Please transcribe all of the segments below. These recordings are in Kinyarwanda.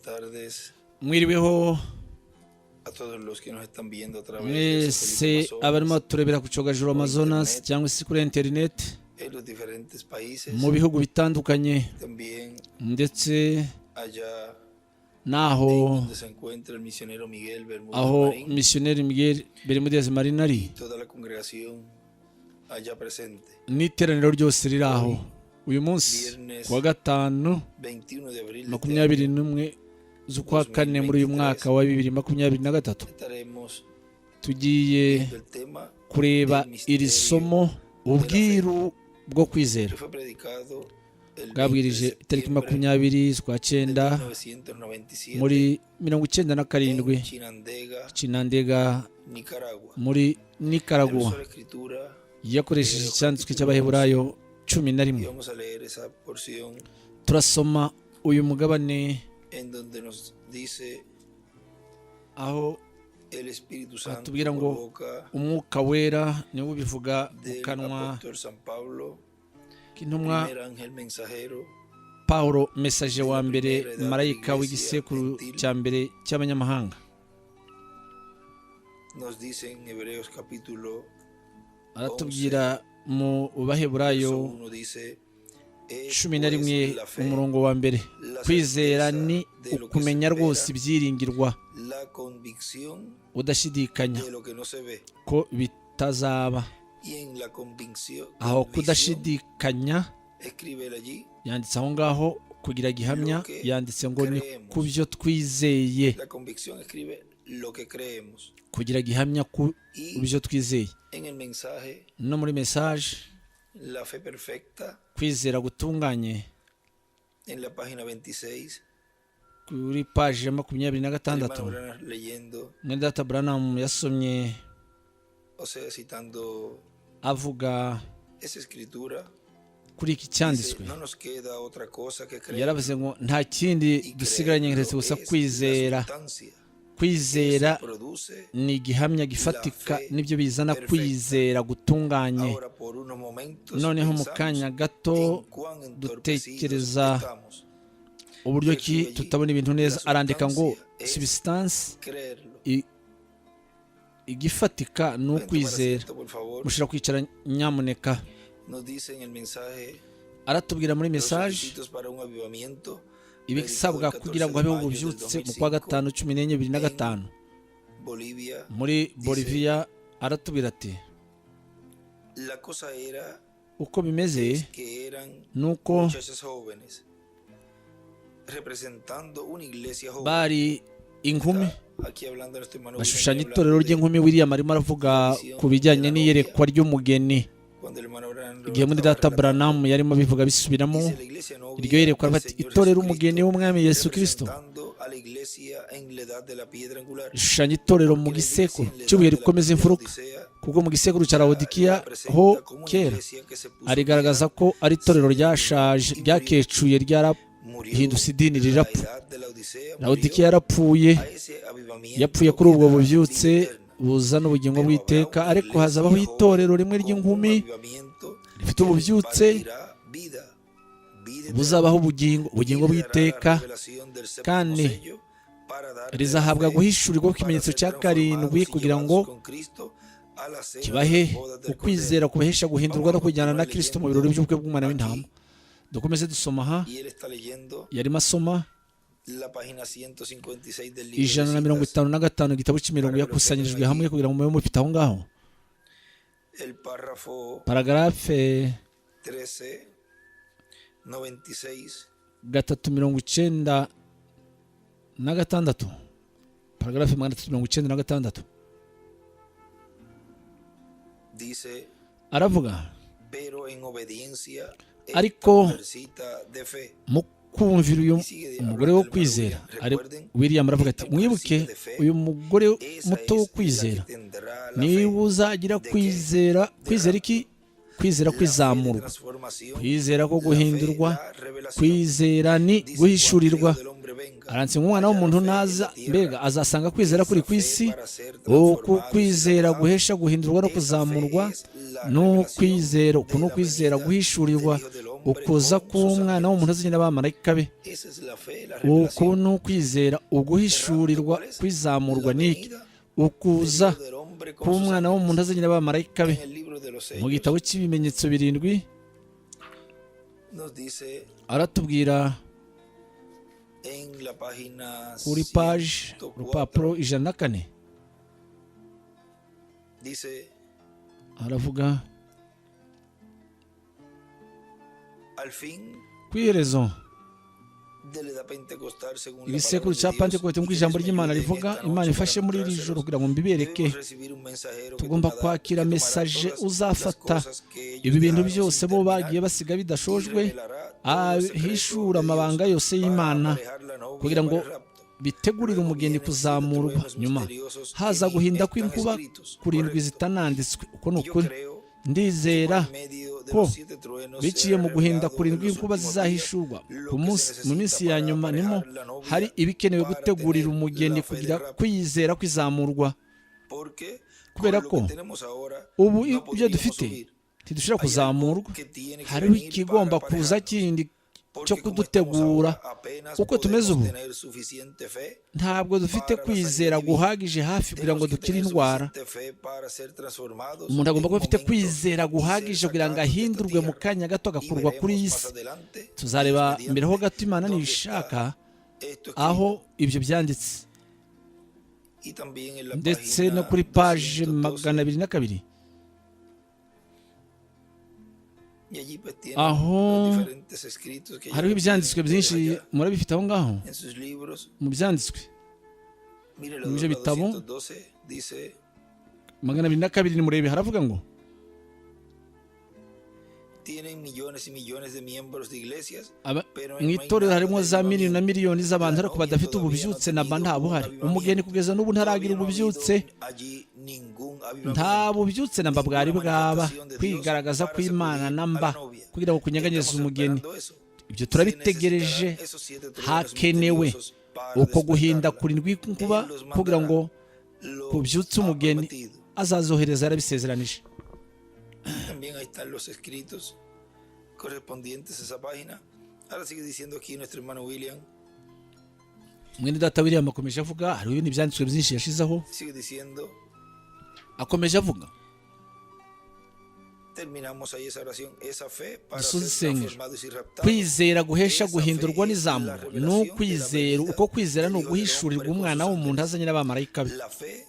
Buenas tardes Mwiriweho a todos los que nos están viendo a través de mwese Satélite abarimo Amazonas turebera ku cyogajuru Amazonas cyangwa se kuri interineti en los diferentes países, mu bihugu bitandukanye, también ndetse allá n'aho en donde se encuentra el misionero Miguel Bermúdez aho Marín, misiyoneri Miguel Bermudez Marín ari toda la congregación allá presente. N'iteraniro ryose riri aho. Uyu munsi ku wa gatanu, 21 de abril de este 21 z'ukwa kane muri uyu mwaka wa 2023, año, estaremos tugiye viendo el tema kureba iri somo, ubwiru bwo kwizera, que fue predicado el 20 de bwabwirije itariki septiembre 20 z'ukwa de cyenda 1997 muri 97 en Chinandega, Chinandega, Nicaragua. muri Él Nicaragua. usó la escritura Yakoresheje icyanditswe cy'Abaheburayo 11. Y vamos a leer esa porción Turasoma uyu mugabane en donde nos dice aho el Espíritu Santo atubwira por ngo boca Umwuka Wera niwe ubivuga mu del kanwa apóstol San Pablo, k'intumwa primer ángel mensajero Pawulo, messager wa mbere, marayika w'igisekuru cya mbere cy'abanyamahanga. Nos dice en Hebreos capítulo Aratubwira mu Baheburayo verso 1, dice: "Es, cumi na pues, rimwe la fe, umurongo wa mbere: la kwizera certeza ni de lo que se ukumenya rwose espera, ibyiringirwa, la convicción udashidikanya de lo que no se ve". ko bitazaba. Y en la convicción, Aho convicción, kudashidikanya, escribe él allí, yanditse aho ngaho kugira gihamya, yanditse ngo ni ku byo twizeye. La convicción, escribe, lo que creemos. Kugira gihamya ku Y byo twizeye. En el mensaje No muri message La fe perfecta, kwizera gutunganye, en la página 26, kuri paji ya makumyabiri na el gatandatu, hermano Branham leyendo, mwene data Branham yasomye o sea, citando avuga esa escritura, kuri iki dice: cyanditswe. "No nos queda otra cosa que creer Yaravuze ngo nta kindi dusigaranye keretse gusa kwizera. Kwizera ni igihamya gifatika, nibyo bizana kwizera gutunganye. Noneho mu kanya gato dutekereza uburyo ki tutabona ibintu neza. Arandika ngo substance, igifatika ni ukwizera. Mushobora kwicara nyamuneka. Aratubwira muri message ibisabwa kugira ngo habeho ububyutse mu kwa gatanu 14 2005 muri Bolivia. Aratubwira ati uko bimeze ni uko bari inkumi bashushanya itorero ry'inkumi. William arimo aravuga ku bijyanye n'iyerekwa ry'umugeni, igihe muri data Branham yarimo abivuga bisubiramo iryo yerekwa bati itorero umugeni w'Umwami Yesu Kirisito rishushanya itorero mu gisekuru cy'ibuye rikomeza imfuruka, kuko mu gisekuru cya Lawodikiya ho kera arigaragaza ko ari itorero ryashaje, ryakecuye, ryarahindutse idini, rirapfa. Lawodikiya yarapfuye, yapfuye kuri ubwo bubyutse buzana ubugingo bw'iteka. Ariko hazabaho itorero rimwe ry'inkumi rifite ububyutse buzabaho ubugingo, ubugingo bw'iteka, kandi rizahabwa guhishurirwa kw'ikimenyetso cya karindwi kugira ngo kibahe ukwizera kubahesha guhindurwa no kujyana na Kirisito mu birori by'ubukwe bw'Umwana w'Intama. Dukomeze dusoma aha. Yarimo asoma 155, igitabo cy'imirongo yakusanyirijwe hamwe, kugira ngo mube mufite aho ngaho. Paragarafe 396, paragarafe 396. Aravuga: ariko mu kumvira uyu mugore wo kwizera. William aravuga ati mwibuke uyu mugore muto wo kwizera, niba uzagira kwizera. Kwizera iki? Kwizera kwizamurwa, kwizera ko guhindurwa, kwizera ni guhishurirwa. Aranditse ngo umwana w'umuntu naza, mbega azasanga kwizera kuri ku isi? Uku kwizera guhesha guhindurwa no kuzamurwa ni ukwizera, uku ni ukwizera guhishurirwa. Ukuza k'Umwana w'umuntu azanye n'abamarayika be. Uku ni ukwizera. Uguhishurirwa kwizamurwa n'iki? Ukuza k'Umwana w'umuntu azanye n'abamarayika be. Mu gitabo cy'Ibimenyetso birindwi aratubwira kuri paji, urupapuro 104, aravuga: ku iherezo ibisekuru cya Pantekote, nk'uko ijambo ry'Imana rivuga, Imana ifashe muri iri joro kugira ngo mbibereke, tugomba kwakira message uzafata ibi bintu byose bo bagiye basiga bidashojwe, ahishura amabanga yose y'Imana kugira ngo bitegurire umugeni kuzamurwa. Nyuma haza guhinda kw'inkuba kurindwi zitananditswe. Uko ni ukuri. Ndizera ko biciye mu guhinda kurindwi inkuba zizahishurwa mu minsi ya nyuma, nimo hari ibikenewe gutegurira umugeni kugira kwizera kwizamurwa, kubera ko ubu ibyo dufite ntidushobora kuzamurwa. Hariho ikigomba kuza kindi cyo kudutegura. Uko tumeze ubu, ntabwo dufite kwizera guhagije hafi kugira ngo dukire indwara. Umuntu agomba kuba afite kwizera guhagije kugira ngo ahindurwe mu kanya gato, agakurwa kuri iyi si. Tuzareba mbere ho gato, Imana nibishaka, aho ibyo byanditse, ndetse no kuri paje 202, aho hariho ibyanditswe byinshi. Murabifite aho ngaho mu byanditswe, mu byo bitabo 202. Nimurebe, haravuga ngo: mu itorero harimo za miliyoni na miliyoni z'abantu, ariko badafite ububyutse namba, nta buhari. Umugeni kugeza n'ubu ntaragira ububyutse, nta bubyutse namba bwari bwaba, kwigaragaza kw'Imana namba kugira ngo kunyeganyeze umugeni. Ibyo turabitegereje. Hakenewe uko guhinda kurindwi kuba kugira ngo kubyutse umugeni. Azazohereza, yarabisezeranije. También ahí están los escritos correspondientes a esa página. Ahora sigue diciendo aquí nuestro hermano William. Mwene data William akomeje avuga, hariho ibindi byanditswe byinshi yashizeho. Sigue diciendo. Akomeje avuga. Terminamos ahí esa oración, esa fe para Dusoze ser isengesho. transformados y raptados. Kwizera guhesha guhindurwa n'izamurwa ni ukwizera. Uko kwizera ni uguhishurirwa Umwana w'umuntu azanye n'abamarayika be. La fe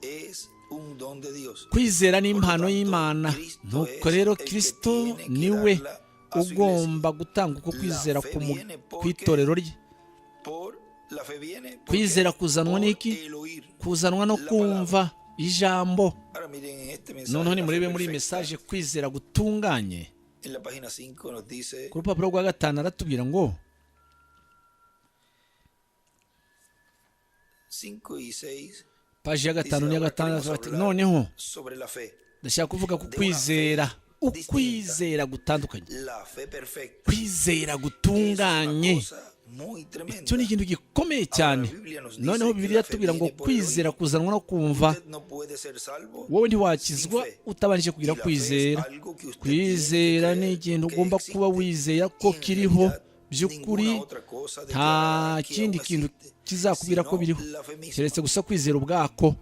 es un don de Dios. Kwizera ni impano y'Imana. Nuko rero Kirisito niwe ugomba gutanga uko kwizera ku itorero rye. Por la fe viene, ¿por Kwizera qué? kuzanwa Por n'iki? el oír Kuzanwa no la kumva ijambo. Ahora miren en este mensaje, Noneho la fe nimurebe muri iyi perfecta, message, kwizera gutunganye, en la página 5 nos dice ku rupapuro rwa 5 aratubwira ngo 5 y 6 paji ya dice, 5 n'iya ahora 6 queremos ati hablar noneho sobre la fe, ndashaka kuvuga ku kwizera, ukwizera gutandukanye, la fe perfecta. kwizera Esa es una gutunganye. cosa muy tremenda. Icyo ni ikintu gikomeye cyane. Noneho Bibiliya tubwira ngo kwizera kuzanwa no kumva. Usted no puede ser salvo Wowe ntiwakizwa utabanje kugira y la fe es kwizera. algo que usted tiene que Kwizera ni creer ikintu que ugomba existe. kuba wizera ko Y en kiriho realidad, by'ukuri. ninguna otra cosa Nta declarará que kindi aún kintu existe, kizakubwira ko sino biriho la fe misma. keretse gusa kwizera ubwako.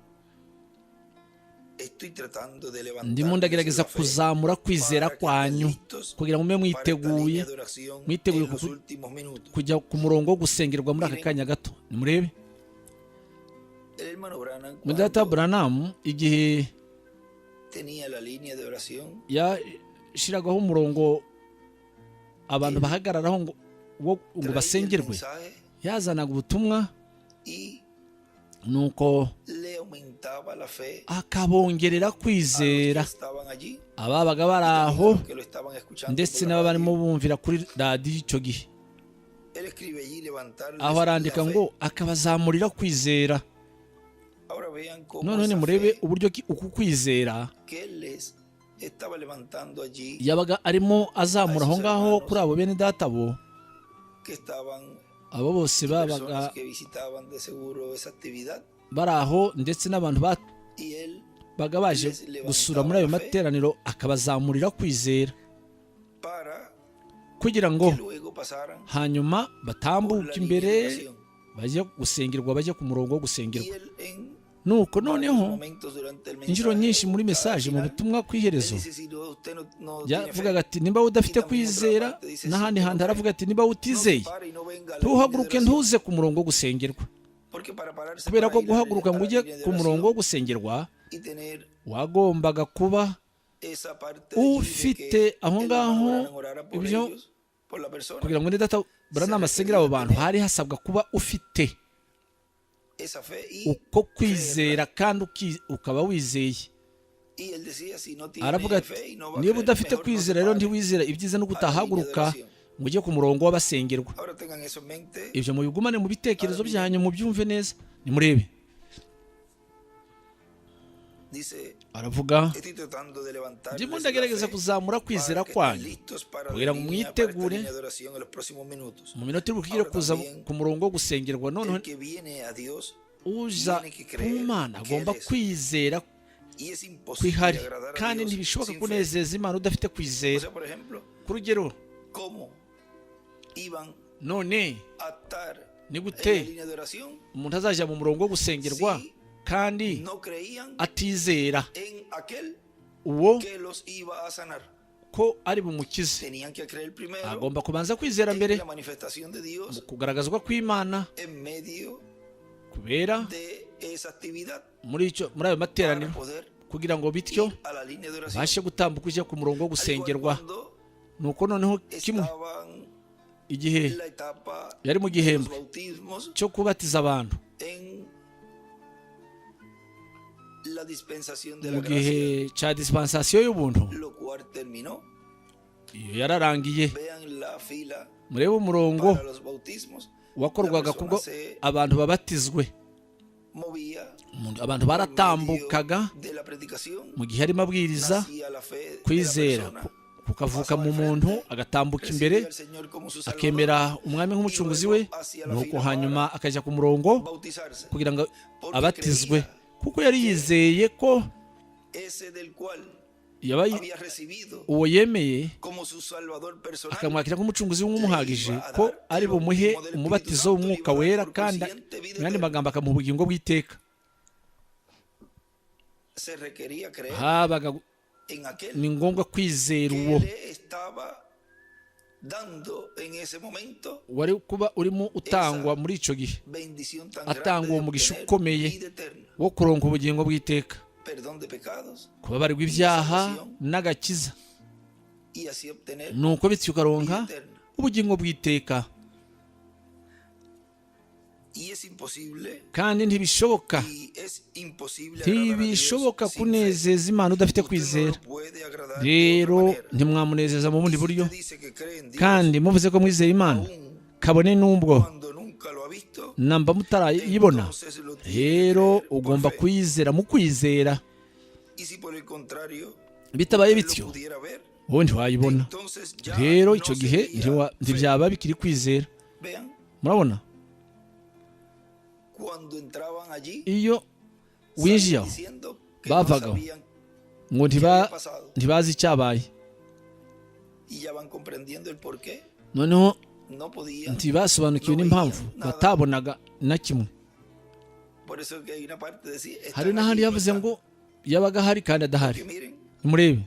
Estoy tratando de Ndimo levantarles ndagerageza la fe kuzamura kwizera para que estén kwanyu listos kugira ngo mube para esta mwiteguye, línea de oración mwiteguye en los últimos minutos. kujya ku murongo wo gusengerwa muri aka kanya gato. Nimurebe. El hermano Branham, Mudata cuando Branham, igihe tenía la línea de oración, yashiragaho umurongo abantu bahagararaho ngo traía el basengerwe, mensaje yazanaga ubutumwa, y nuko le aumentaba la fe akabongerera a los que kwizera estaban allí ababaga y bari también a aho, los que lo estaban escuchando ndetse por la n'aba barimo radio. bumvira kuri radiyo icyo gihe. Él escribe allí levantarles Aho la arandika fe. ngo akabazamurira kwizera. Ahora vean cómo Noneho esa nimurebe fe uburyo ki uku kwizera que él les estaba levantando allí, yabaga arimo azamura aho ngaho kuri abo bene data bo, que estaban abo bose babaga personas que visitaban de seguro esa actividad, bari aho, ndetse n'abantu y él baga baje gusura muri ayo materaniro, akabazamurira kwizera para Kugira ngo hanyuma batambuke imbere, bajye gusengerwa, bajye ku murongo wo gusengerwa. Nuko noneho inshuro nyinshi muri message, mu butumwa ku iherezo, yavugaga ati: "Nimba udafite kwizera." N'ahandi hantu aravuga ati: "Niba utizeye, ntuhaguruke, ntuze ku murongo wo gusengerwa." Kubera ko guhaguruka ngo ujye ku murongo wo gusengerwa, wagombaga kuba ufite aho ngaho ibyo kugira ngo data Branham asengera abo bantu, hari hasabwa kuba ufite uko kwizera kandi ukaba wizeye. Aravuga ati: "Niba udafite kwizera rero, ntiwizera, ibyiza no kutahaguruka ngo ujye ku murongo w'abasengerwa." Ibyo mubigumane mu bitekerezo byanyu, mubyumve neza. Nimurebe, aravuga: "Ndimo ndagerageza kuzamura kwizera kwanyu kugira ngo mwitegure mu minota iri bukigire kuza ku murongo wo gusengerwa." Noneho uza ku Mana agomba kwizera kwihari, kandi ntibishoboka kunezeza Imana udafite kwizera. Ku rugero, none ni gute umuntu azajya mu murongo wo gusengerwa kandi atizera uwo ko ari bumukize? Agomba kubanza kwizera mbere mu kugaragazwa kw'Imana kubera muri ayo materaniro, kugira ngo bityo babashe gutambuka ujya ku murongo wo gusengerwa. Nuko noneho kimwe igihe yari mu gihembwe cyo kubatiza abantu, mu gihe cya dispensation y'ubuntu, iyo yararangiye. Murebe umurongo wakorwaga kubwo abantu babatizwe. Abantu baratambukaga mu gihe arimo abwiriza, kwizera kukavuka mu muntu, agatambuka imbere, akemera Umwami nk'Umucunguzi we, nuko hanyuma akajya ku murongo kugira ngo abatizwe, kuko yari yizeye ko uwo yemeye akamwakira nk'Umucunguzi w'umuhagije, ko ari bumuhe umubatizo w'Umwuka Wera, kandi mu yandi magambo akamuha ubugingo bw'iteka. Habaga ni ngombwa kwizera uwo wari kuba urimo utangwa muri icyo gihe, atanga uwo mugisha ukomeye wo kuronka ubugingo bw'iteka, kubabarirwa ibyaha n'agakiza, nuko bityo ukaronka ubugingo bw'iteka. Kandi ntibishoboka, ntibishoboka kunezeza Imana udafite kwizera. Rero ntimwamunezeza mu bundi buryo. Kandi muvuze ko mwizeye Imana, kabone n'ubwo namba mutarayibona, rero ugomba kuyizera mu kwizera. Bitabaye bityo, wowe ntiwayibona. Rero icyo gihe ntibyaba bikiri kwizera. Murabona, iyo winjiye aho, bavagaho ngo ntibazi icyabaye. Noneho ntibasobanukiwe n'impamvu batabonaga na kimwe. Hari n'ahandi yavuze ngo yabaga ahari kandi adahari. Nimurebe,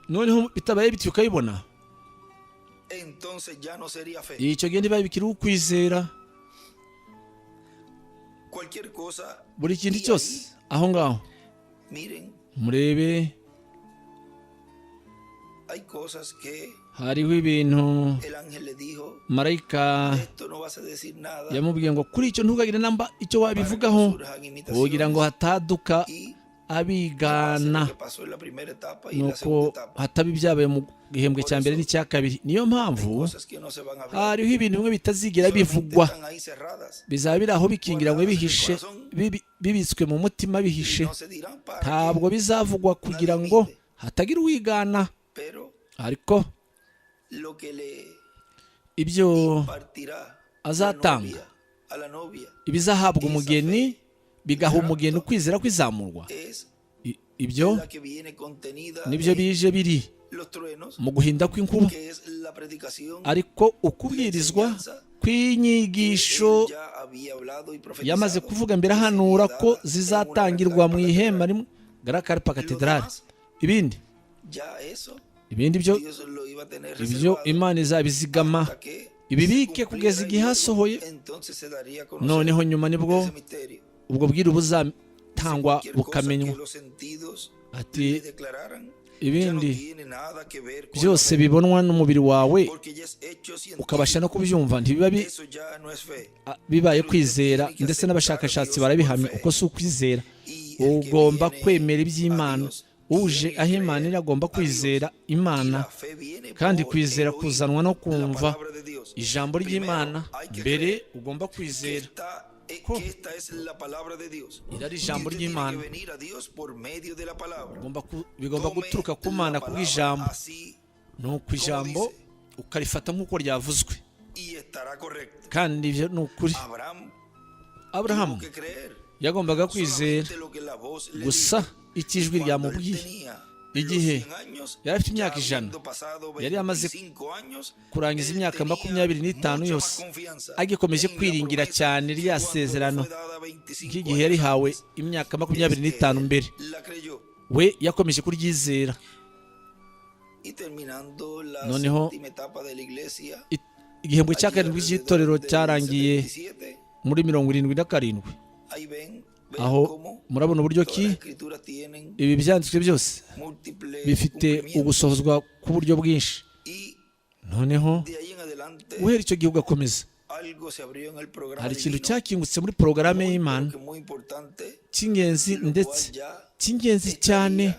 noneho bitabaye bityo ukayibona, icyo gihe ntibaye bikiri ukwizera. Buri kintu cyose aho ngaho, murebe, hariho ibintu marayika yamubwiye ngo: "Kuri icyo ntugagire namba icyo wabivugaho, kugira ngo hataduka abigana, nuko hataba ibyabaye mu gihembwe cya mbere n'icya kabiri." Niyo mpamvu hariho ibintu bimwe bitazigera bivugwa, bizaba biri aho bikingiranywe, bihishe, bibitswe mu mutima, bihishe. Ntabwo bizavugwa kugira ngo hatagira uwigana. Ariko ibyo azatanga, ibizahabwa umugeni, bigaha umugeni ukwizera kwizamurwa, Ibyo nibyo bije biri mu guhinda kw'inkuba, ariko ukubwirizwa kw'inyigisho yamaze kuvuga mbere ahanura ko zizatangirwa mu ihema rimwe Grand Katedrali. Ibindi byo ibyo Imana izabizigama ibibike kugeza igihe hasohoye. Noneho nyuma nibwo ubwo bwiru buzatangwa bukamenywa. Ati ibindi byose bibonwa n'umubiri wawe ukabasha no kubyumva ntibiba bibaye kwizera, ndetse n'abashakashatsi barabihamya uko si ukwizera. Ugomba kwemera iby'Imana. Uje aho Imana iri agomba kwizera Imana, kandi kwizera kuzanwa no kumva ijambo ry'Imana. Mbere ugomba kwizera ko iri ari ijambo ry'Imana, bigomba guturuka ku Mana kubw'ijambo. Nuko ijambo ukarifata nk'uko ryavuzwe, kandi ibyo ni ukuri. Aburahamu yagombaga kwizera gusa icyo ijwi ryamubwiye. Igihe yari afite imyaka 100, yari yamaze kurangiza imyaka 25 yose agikomeje kwiringira cyane rya sezerano nk'igihe yarihawe imyaka 25 mbere. We yakomeje kuryizera. Noneho igihembwe cya karindwi cy'itorero cyarangiye muri 77. Aho murabona uburyo ki ibi byanditswe byose bifite ugusohozwa k'uburyo bwinshi. Noneho guhera icyo gihe ugakomeza, hari ikintu cyakingutse muri porogaramu y'Imana cy'ingenzi, ndetse cy'ingenzi cyane,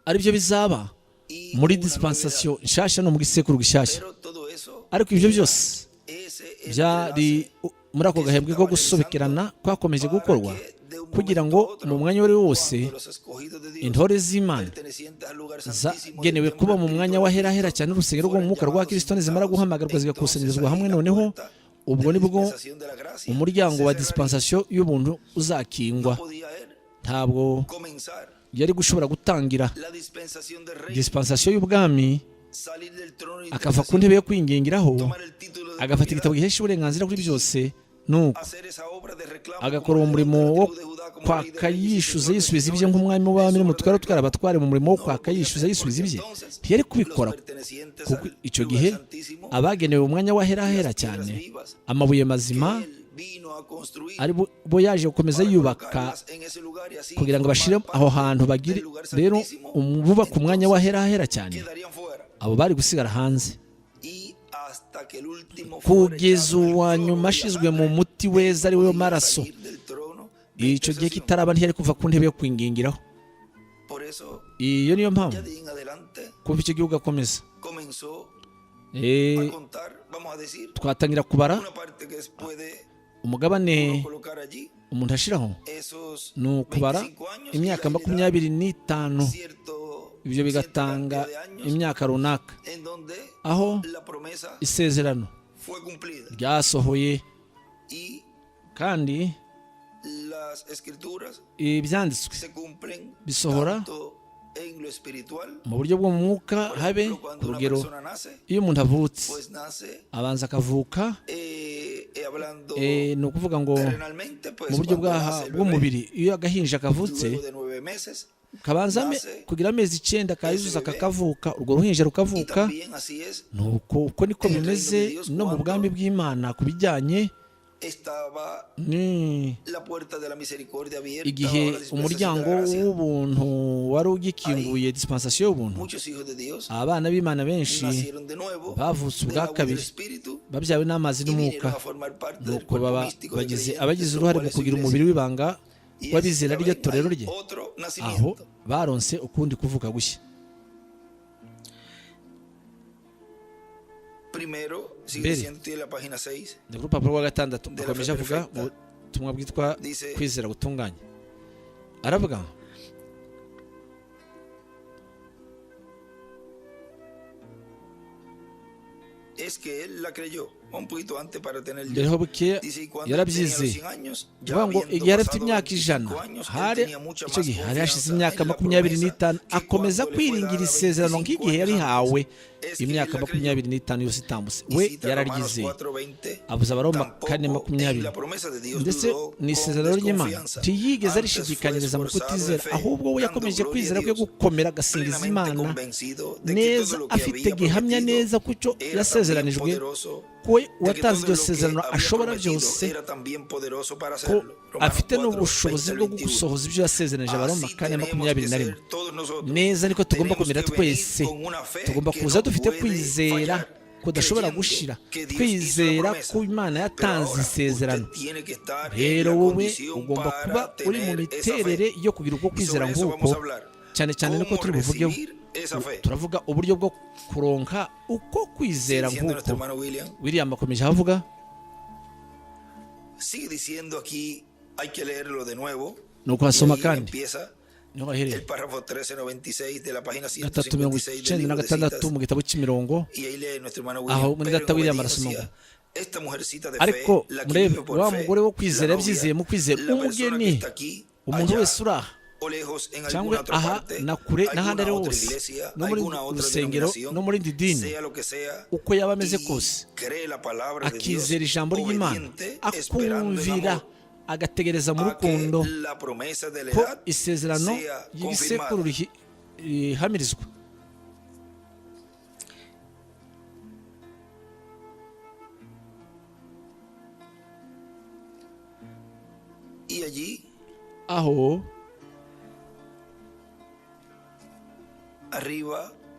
aribyo bizaba muri dispensation nshasha no mu gisekuru gishyashya. Ariko ibyo byose byari muri ako gahembwe ko gusobekerana kwakomeje gukorwa kugira ngo mu mwanya uwo ari wo wose intore z'Imana zagenewe kuba mu mwanya w'aherahera cyane urusengero rw'umwuka rwa Kristo nizimara guhamagarwa zigakusanyirizwa hamwe. Noneho ubwo nibwo umuryango wa dispensation y'ubuntu uzakingwa. Ntabwo yari gushobora gutangira dispensation y'ubwami akava ku ntebe yo kwingingiraho, agafata igitabo gihesha uburenganzira kuri byose, nuko agakora uwo murimo wo kwaka yishyuza yisubiza ibye nk'umwami w'abami n'umutware utwara abatware mu murimo wo kwaka yishyuza yisubiza ibye. Ntiyari kubikora, kuko icyo gihe abagenewe umwanya w'aherahera cyane, amabuye mazima ari bo yaje gukomeza yubaka kugira ngo bashire aho hantu bagire rero bubaka umwanya w'aherahera cyane, abo bari gusigara hanze kugeza uwa nyuma ashizwe mu muti weza ari we maraso. Icyo gihe kitaraba ntiyari kuva ku ntebe yo kwingingiraho. Iyo niyo mpamvu kuva icyo gihe ugakomeza twatangira kubara umugabane umuntu ashiraho ni ukubara imyaka 25, ibyo bigatanga imyaka runaka aho isezerano ryasohoye, kandi ibyanditswe bisohora mu buryo bwo mu mwuka. Habe ku rugero, iyo umuntu avutse abanza akavuka, ni ukuvuga ngo mu buryo bw'umubiri, iyo agahinja kavutse kabanza kugira amezi 9 kayuzuza kakavuka, urwo ruhinja rukavuka. Nuko uko niko bimeze no mu bwami bw'Imana ku bijyanye igihe umuryango w'ubuntu wari ugikinguye, dispensation y'ubuntu, abana b'Imana benshi bavutse ubwa kabiri babyawe n'amazi n'umwuka, nuko baba bagize abagize uruhare mu kugira umubiri w'ibanga w'abizera ryo torero rye. Aho baronse ukundi kuvuka gushya. Mbere ni ku rupapuro rwa 6 akomeje avuga mu butumwa bwitwa kwizera gutunganye. Aravuga Mbere ho bukeya yarabyizeye. Bivuga ngo igihe yari afite imyaka 100, hari icyo gihe hari hashize imyaka 25, akomeza kwiringira isezerano nk'igihe yarihawe imyaka 25 yose itambutse. We yararyizeye. Avuze Abaroma 4:20. Ndetse ni isezerano ry'Imana ntiyigeze arishidikanyiriza mu kutizera, ahubwo we yakomeje kwizera kwe gukomera, agasingiza Imana neza, afite gihamya neza ko icyo yasezeranijwe, ko uwatanze iryo sezerano ashobora byose, ko afite n'ubushobozi bwo gusohoza ibyo yasezeranije. Abaroma 4:21. Neza niko tugomba kumera twese. Tugomba kuza dufite kwizera kudashobora gushira, twizera ko Imana yatanze isezerano. Rero wowe ugomba kuba uri mu miterere yo kugira uko kwizera nk'uko, cyane cyane niko turi buvugeho. Turavuga uburyo bwo kuronka uko kwizera nk'uko. William akomeje avuga, ni uko hasoma kandi niho ahereye, 3:96 mu gitabo cy'imirongo. Aho muri data William arasoma ngo: "Ariko murebe wa mugore wo kwizera, yabyizeye mu kwizera, umugeni, umuntu wese uri aha cyangwa aha na kure n'ahandi ari hose, no muri rusengero no muri indi dini, uko yaba ameze kose, akizera ijambo ry'Imana, akumvira, agategereza mu rukundo ko isezerano ry'igisekuru rihamirizwa." Aho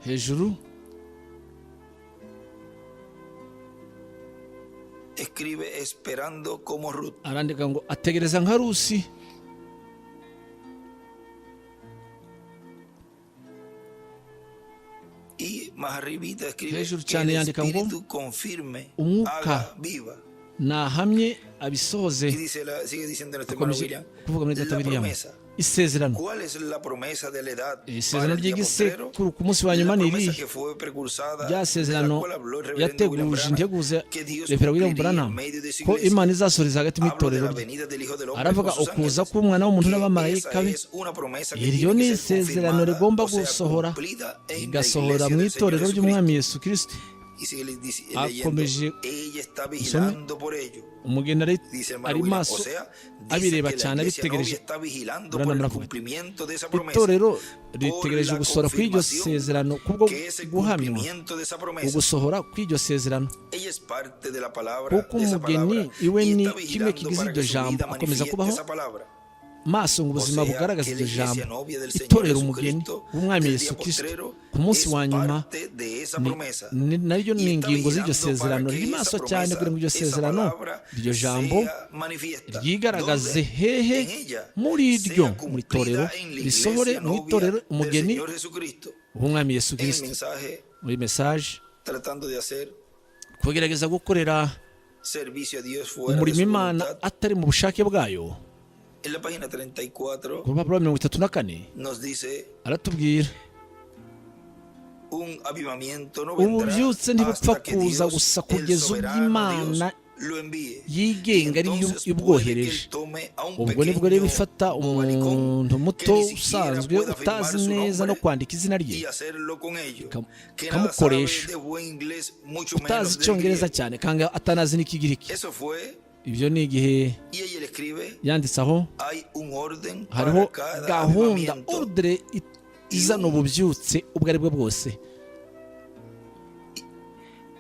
hejuru Escribe esperando como Ruth. Arandika ngo ategereza nka Rusi. Y más arribita escribe Hejuru que cyane el yandika ngo Espíritu confirme, umwuka haga viva. Nahamye abisohoze. Y sigue diciendo nuestro hermano Akomeje William, kuvuga muri data la William promesa. Isezerano. ¿Cuál es la promesa de la edad para Isezerano el día postrero? ry'igisekuru ku munsi wa nyuma La ni promesa irihe? Que fue precursada, Rya de la sezerano cual habló el reverendo William yateguje Branham, integuza que Dios Reverend William cumpliría en Branham medio de su ko iglesia. Imana izasoreza hagati mu Hablo de itorero la rye. Venida del Hijo del Hombre Aravuga con sus ukuza ángeles, k'umwana w'umuntu que n'abamarayika esa be. Es una promesa que Iryo tiene ni que ser isezerano confirmada, rigomba o sea, gusohora, cumplida en la rigasohora iglesia mu del Señor itorero Jesucristo. ry'umwami Yesu Kirisito. Y sigue leyendo, Akomeje ella está usome. Vigilando por ello. Umugeni ari Dice el hermano ari William, maso o sea, dice abireba que la cyane iglesia novia abitegereje. Está vigilando Branham por el aravuga ati, cumplimiento de esa promesa, itorero por ritegereje la gusohora kw'iryo confirmación sezerano kubwo que es el guhamywa cumplimiento de esa promesa. Ugusohora kw'iryo sezerano. Ella es parte de la palabra, Kuko de esa umugeni palabra, iwe y ni está kimwe vigilando kigize para iryo que su jambo, vida akomeza manifieste kubaho esa palabra. maso ngo O ubuzima sea, bugaragaze que la iryo iglesia jambo. Novia del Señor Itorero umugeni Jesucristo w'umwami del Yesu día Kristo postrero ku munsi es wa nyuma parte de esa ni- promesa. ni- naryo Y ni está ingingo z'iryo vigilando para sezerano, que riri esa maso cyane promesa, kugira ngo iryo esa sezerano, palabra iryo jambo sea manifiesta. ryigaragaze. ¿Dónde? Hehe? En ella. Muri Sea ryo, mu itorero, cumplida en la risohore iglesia mu novia itorero del umugeni Señor Jesucristo. w'umwami Yesu En el Kirisito. Mensaje Muri Message, tratando de hacer kugerageza gukorera servicio a Dios fuera de umurimo su Imana voluntad. Atari mu bushake bwayo. En la página 34 Ku rupapuro 34 nos dice: aratubwira, un avivamiento no vendrá ububyutse ntibupfa hasta que kuza Dios, gusa el kugeza ubwo soberano Dios, Imana lo envíe. yigenga ariyo Entonces puede que ibwohereje. él tome a un Ubwo nibwo rero pequeño ifata bobalicón umuntu que muto ni siquiera usanzwe pueda afirmar utazi su neza no nombre kwandika izina rye, y hacerlo con ello, que nada ikamukoresha, sabe de buen inglés, mucho utazi menos del icyongereza griego. Cyane kandi atanazi n'ikigiriki. Eso fue, Ibyo ni igihe y ella le escribe, yanditse aho, hay un orden hariho para cada gahunda, avivamiento. Ordre izana ububyutse ubwo ari bwo bwose.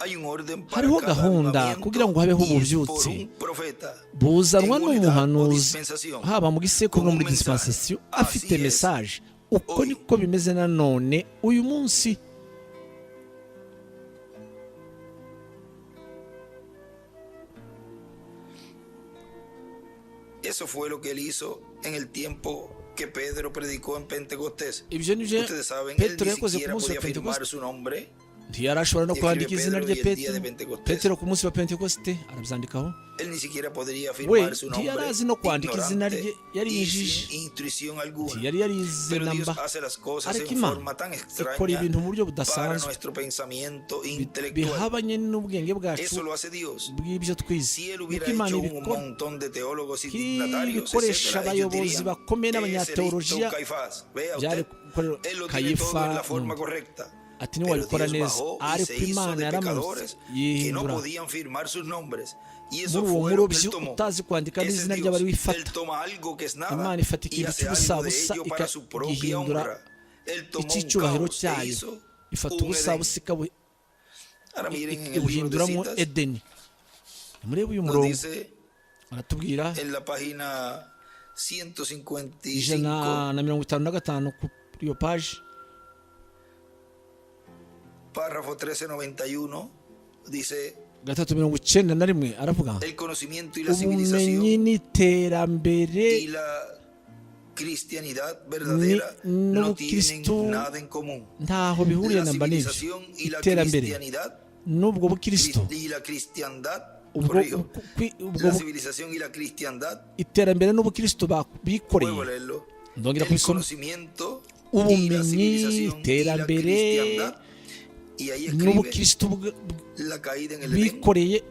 Hay un orden para Hariho cada gahunda avivamiento kugira ngo habeho y es por ububyutse. Un profeta Buzanwa en una edad o n'umuhanuzi, dispensación, haba mu gisekuru con no un muri mensaje. dispensation, afite Así es message. Uko hoy. Niko bimeze nanone uyu munsi. Eso fue lo que él hizo en el tiempo que Pedro predicó en Pentecostés. Ibyo nibyo Ustedes saben, él Petero ni yakoze ku siquiera munsi wa podía afirmar Pentekoste. su nombre. Ntiyarashobora no Y escribe kwandika izina Pedro rye y el día Petero. de Pentecostés. Petero ku munsi wa Pentekosite arabyandikaho. Él ni siquiera podría We firmar su nombre, ntiyarazi no kwandika izina rye, ignorante yari y injiji, sin instrucción alguna. ntiyari yarize Pero Dios namba. hace las cosas Ariko en Imana forma tan ikora extraña ibintu mu buryo para budasanzwe, nuestro pensamiento intelectual. bihabanye n'ubwenge bwacu Eso lo hace Dios. bw'ibyo twize. Si él Niko hubiera Imana hecho un ibikora. montón de teólogos y dignatarios, Ibikoresha etcétera, ellos abayobozi dirían, bakomeye ese listo n'abanyateolojiya Caifás. Vea byari usted, gukorera él lo tiene todo Kayifa en la forma n'undi. correcta. Ati Pero ntiwabikora Dios neza, bajó y ariko se hizo Imana de yaramanutse pecadores que no yihindura podían firmar sus nombres. Y eso muri uwo fue lo que murobyi él tomó. utazi kwandika Ese es n'izina Dios. ry'abari Él wifata. toma algo que es nada Imana ifata y ikintu hace algo de cy'ubusabusa ello para su propia ikagihindura honra. Él tomó un icy'icyubahiro caos e cyayo, hizo ifata un Edén. ubusabusa Ahora miren en el libro de ibuhinduramo citas, Edeni. Murebe uyu nos murongo dice aratubwira en la página 155 155 kuri iyo paji, párrafo 1391, dice 391 aravuga el conocimiento y la ubumenyi civilización n'iterambere y la cristianidad verdadera no tienen n'ubukristu nada en común. ntaho bihuriye La namba n'ibyo. civilización y la Iterambere cristianidad n'ubwo bukristo, y la cristiandad, ubwo corrijo, ubwo la civilización y la cristiandad, iterambere n'ubukristo vuelvo bikoreye. a leerlo, Ndongera el kubisoma. conocimiento y la Ubumenyi, civilización y la iterambere cristiandad, y ahí escribe n'ubukristo la caída en el Edén, bikoreye.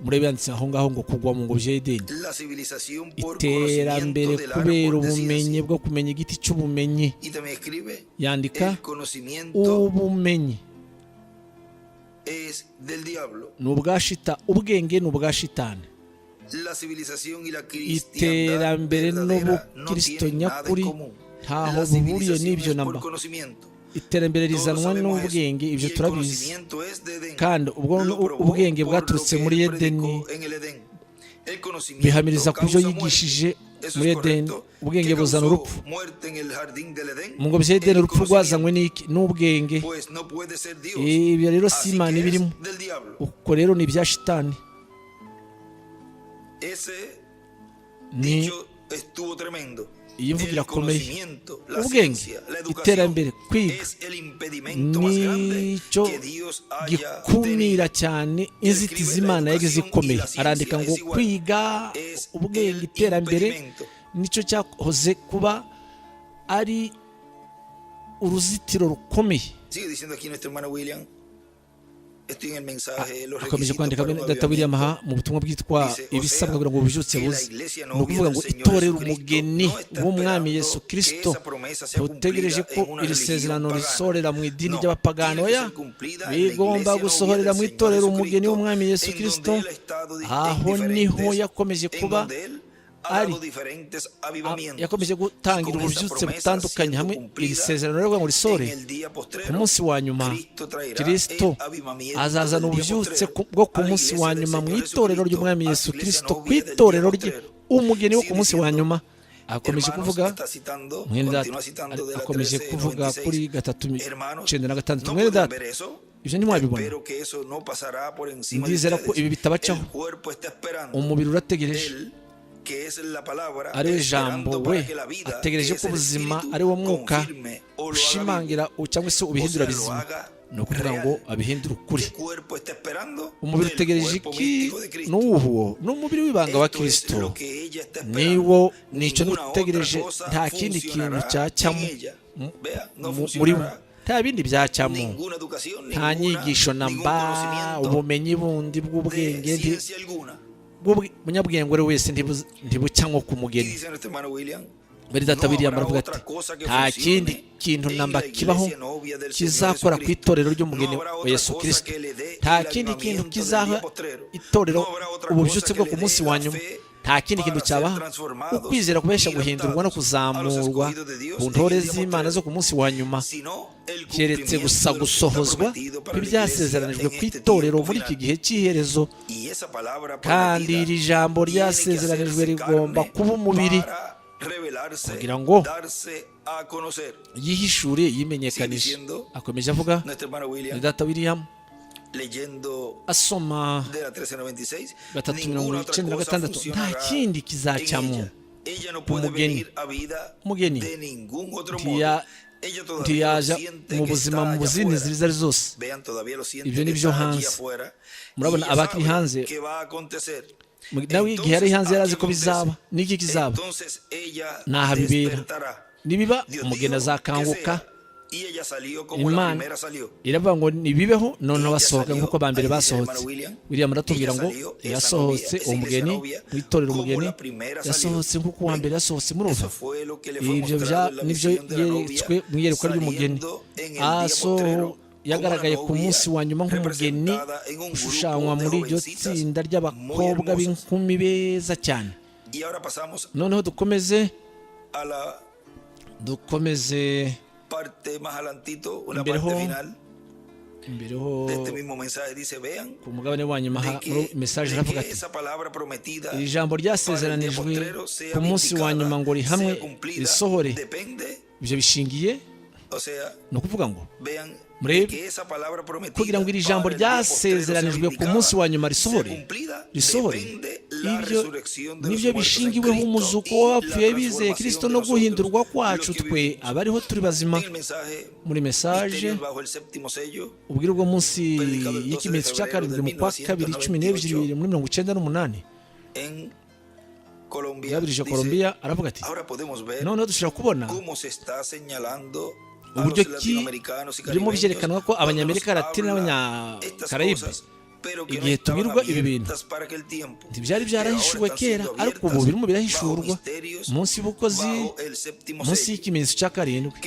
Murebe yanditse aho ngaho ngo kugwa mu ngobyi ya Edeni, la civilización por iterambere conocimiento del kubera árbol de ubumenyi ciencia. bwo kumenya igiti cy'ubumenyi. Y también escribe Yandika el conocimiento ubumenyi es del diablo. ni ubwa shita, ubwenge ni ubwa shitani. La civilización y la cristiandad Iterambere verdadera no n'ubukristo tienen nada en nyakuri común. ntaho La buhuriye civilización n'ibyo es por namba. conocimiento. Iterambere Todos rizanwa sabemos eso. n'ubwenge, Y ibyo el turabizi. conocimiento es de Edén. Kandi ubwo Lo probó ubwenge por lo bwaturutse que muri él Edeni, predicó en el Edén. El conocimiento bihamiriza ku byo causa muerte. yigishije Eso es muri Edeni. correcto. Ubwenge ¿Qué buzana causó urupfu. muerte en el jardín del Edén? Mu ngobyi ya Edeni El urupfu rwazanywe conocimiento. n'iki? N'ubwenge. Pues no puede ser Dios. Ibyo rero si Así Imana que es ibirimo, del diablo. uko rero ni ibya shitani. Ese Ni dicho estuvo tremendo. iyi mvugo El irakomeye. conocimiento, la Ubwenge, ciencia, la educación iterambere, kwiga es el impedimento más grande nicyo que Dios haya gikumira tenido. cyane inzitizi Imana yagize ikomeye. Arandika ngo kwiga, Es ubwenge, el iterambere impedimento. nicyo cyahoze kuba ari uruzitiro rukomeye. Sigue diciendo aquí nuestro hermano William. Estoy en el mensaje, los Akomeje requisitos kwandika para un data William avivamiento. aha mu butumwa bwitwa Dice, o ibisabwa sea, kugira ngo ububyutse que la buze. iglesia Ni novia ukuvuga del ngo Señor itorero Jesucristo umugeni no está w'umwami esperando Yesu que Kristo esa promesa sea ntutegereje cumplida ko en una iri religión sezerano pagana. risohorera mu idini No, ry'abapagano. tiene que Oya, ser cumplida en la bigomba iglesia novia gusohorera del mu Señor itorero umugeni Jesucristo, w'umwami Yesu en Kristo, donde él ha estado en aho niho diferentes, yakomeje en kuba donde él ha ari dado diferentes avivamientos. Yakomeje Y gutangira con esa ububyutse promesa butandukanye siendo hamwe iri cumplida sezerano rero ngo risore en el día ku postrero, munsi wa nyuma. Cristo traerá Kristo el avivamiento azazana del día ububyutse postrero bwo ku a la munsi wa iglesia del nyuma mu Señor itorero Jesucristo, ry'umwami a Yesu su iglesia Kristo, ku novia del día itorero rye, postrero. umugeni wo Sigue ku munsi wa diciendo, nyuma. Akomeje hermanos, kuvuga está citando, mwene data, continúa citando de la akomeje kuvuga 1396. kuri gatatu Hermanos, icyenda na gatandatu. no Mwene pueden data, ver eso. ibyo ntimwabibona. Espero que eso no pasará por encima de Ndizera ko ustedes. ibi bitabacaho. El cuerpo está esperando. Umubiri urategereje, Él, que es la palabra, ari we jambo, esperando we para que la vida, que ategereje es ko el ubuzima espíritu, ari wo mwuka confirme o lo haga vivo. ushimangira cyangwa se O ubihindura sea, lo bizima, haga ni ukuvuga ngo real. abihindure ukuri. ¿Qué cuerpo está esperando? Umubiri Del utegereje cuerpo iki? místico de Cristo. N'uwo ni umubiri w'ibanga wa Esto es Kristo, lo que ella está esperando. niwo nicyo Ninguna otra utegereje. cosa Nta kindi kintu funcionará en cyacyamo ella. Vea, no muri bo, funcionará nta bindi byacamo, ninguna educación, nta nyigisho ningún namba, conocimiento ubumenyi bundi de bw'ubwenge ciencia alguna. umunyabwenge uwo ari we wese ntibucya nko ku Y mugeni. dice nuestro hermano William, Bene data no William habrá aravuga otra ati cosa que nta kindi funcione kintu en namba la kibaho iglesia novia del Señor kizakora ku Jesucristo. itorero No ry'umugeni habrá wa otra Yesu cosa Kristo, que le dé nta el kindi kintu avivamiento del kizaha día postrero. itorero No habrá otra ububyutse cosa bwo que ku le munsi dé wa la nyuma, fe nta kindi kintu para ser cyabaha transformados ukwizera kubesha y guhindurwa no raptados a los kuzamurwa escogidos de Dios ku en ntore el día z'Imana zo postrero, ku munsi wa nyuma, sino el keretse cumplimiento gusa de lo que está gusohozwa prometido para la iglesia kw'ibyasezeranijwe en ku este itorero tiempo muri iki final. gihe cy'iherezo. Y esa palabra Kandi prometida iri jambo tiene que ryasezeranijwe hacerse rigomba carne kuba umubiri para revelarse, kugira ngo darse a conocer. yihishure, yimenyekanishe. Sigue diciendo Akomeje avuga nuestro hermano William, data William leyendo asoma de la 1396, gatatu mirongo ninguna otra icyenda na cosa gatandatu, nta funcionará kindi en kizacamo ella. Ella no puede umugeni. venir a vida Umugeni de ningún otro modo ntiya Ntiyaja mu buzima mu zindi nzira izo ari zose. Ibyo ni byo hanze. Murabona abakiri hanze, nawe igihe yari hanze yari azi ko bizaba. N'iki kizaba ntaho bibera. Nibiba, umugeni azakanguka. Imana iravuga ngo nibibeho, noneho basohoka nk'uko ba mbere basohotse. William aratubwira ngo yasohotse uwo mugeni mu itorero, umugeni yasohotse nk'uko uwa mbere yasohotse. Murumva, ibyo nibyo yeretswe mu iyerekwa ry'umugeni. Asoho yagaragaye ku munsi wa nyuma nk'umugeni ushushanywa muri iryo tsinda ry'abakobwa b'inkumi beza cyane. Noneho dukomeze imbereho ku mugabane wa nyuma. Muri message aravuga ati: "Iri jambo ryasezeranijwe ku munsi wa nyuma ngo rihamwe, risohore, ibyo bishingiye, ni ukuvuga ngo murebe, kugira ngo iri jambo ryasezeranijwe ku munsi wa nyuma risohore, ibyo nibyo bishingiweho umuzuko w'abapfuye bizeye Kirisito no guhindurwa kwacu twe abariho turi bazima." Muri message ubwira ubwo munsi y'ikimenyetso cya karindwi, mu kwa kabiri 12 muri 98, yabirije Colombia, aravuga ati: "Noneho dushobora kubona uburyo ki birimo byerekanwa ko Abanyamerika Latine n'Abanyakarayibe, igihe tubwirwa ibi bintu, ntibyari byarahishuwe kera, ariko ubu birimo birahishurwa munsi y'ubukozi, munsi y'ikimenyetso cya karindwi.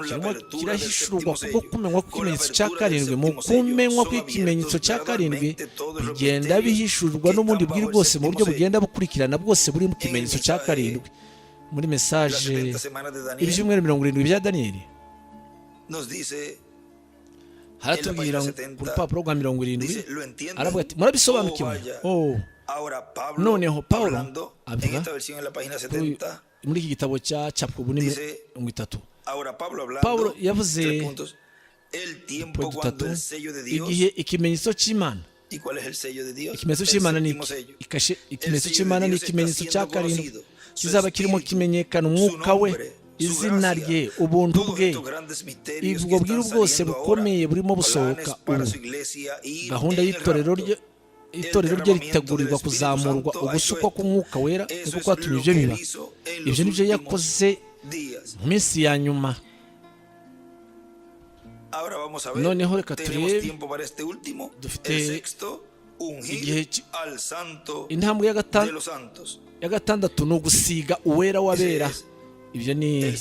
Kirimo kirahishurwa kubwo kumenywa kw'ikimenyetso cya karindwi. Mu kumenywa kw'ikimenyetso cya karindwi bigenda bihishurwa n'ubundi bwiri bwose mu buryo bugenda bukurikirana, bwose buri mu kimenyetso cya karindwi." Muri message ibyumweru 70 bya Daniyeli, haratubwira ku rupapuro rwa 70, aravuga ati: "Murabisobanukiwe?" Oh, noneho Paul avuga muri iki gitabo cya capwa ubu ni 30, Paul yavuze dutatu: igihe ikimenyetso cy'Imana. Ikimenyetso cy'Imana ni iki? Ikimenyetso cy'Imana ni ikimenyetso cya karindwi kizaba kirimo kimenyekana, umwuka we, izina rye, ubuntu bwe, ubwo bwiru bwose bukomeye burimo busohoka ubu. Gahunda y'itorero rye, itorero rye ritegurirwa kuzamurwa, ugusukwa k'Umwuka Wera niko kwatumye ibyo biba. Ibyo nibyo yakoze mu minsi ya nyuma. Noneho reka turebe, dufite igihe. Intambwe ya gatandatu ni ugusiga Uwera w'abera. Ibyo ni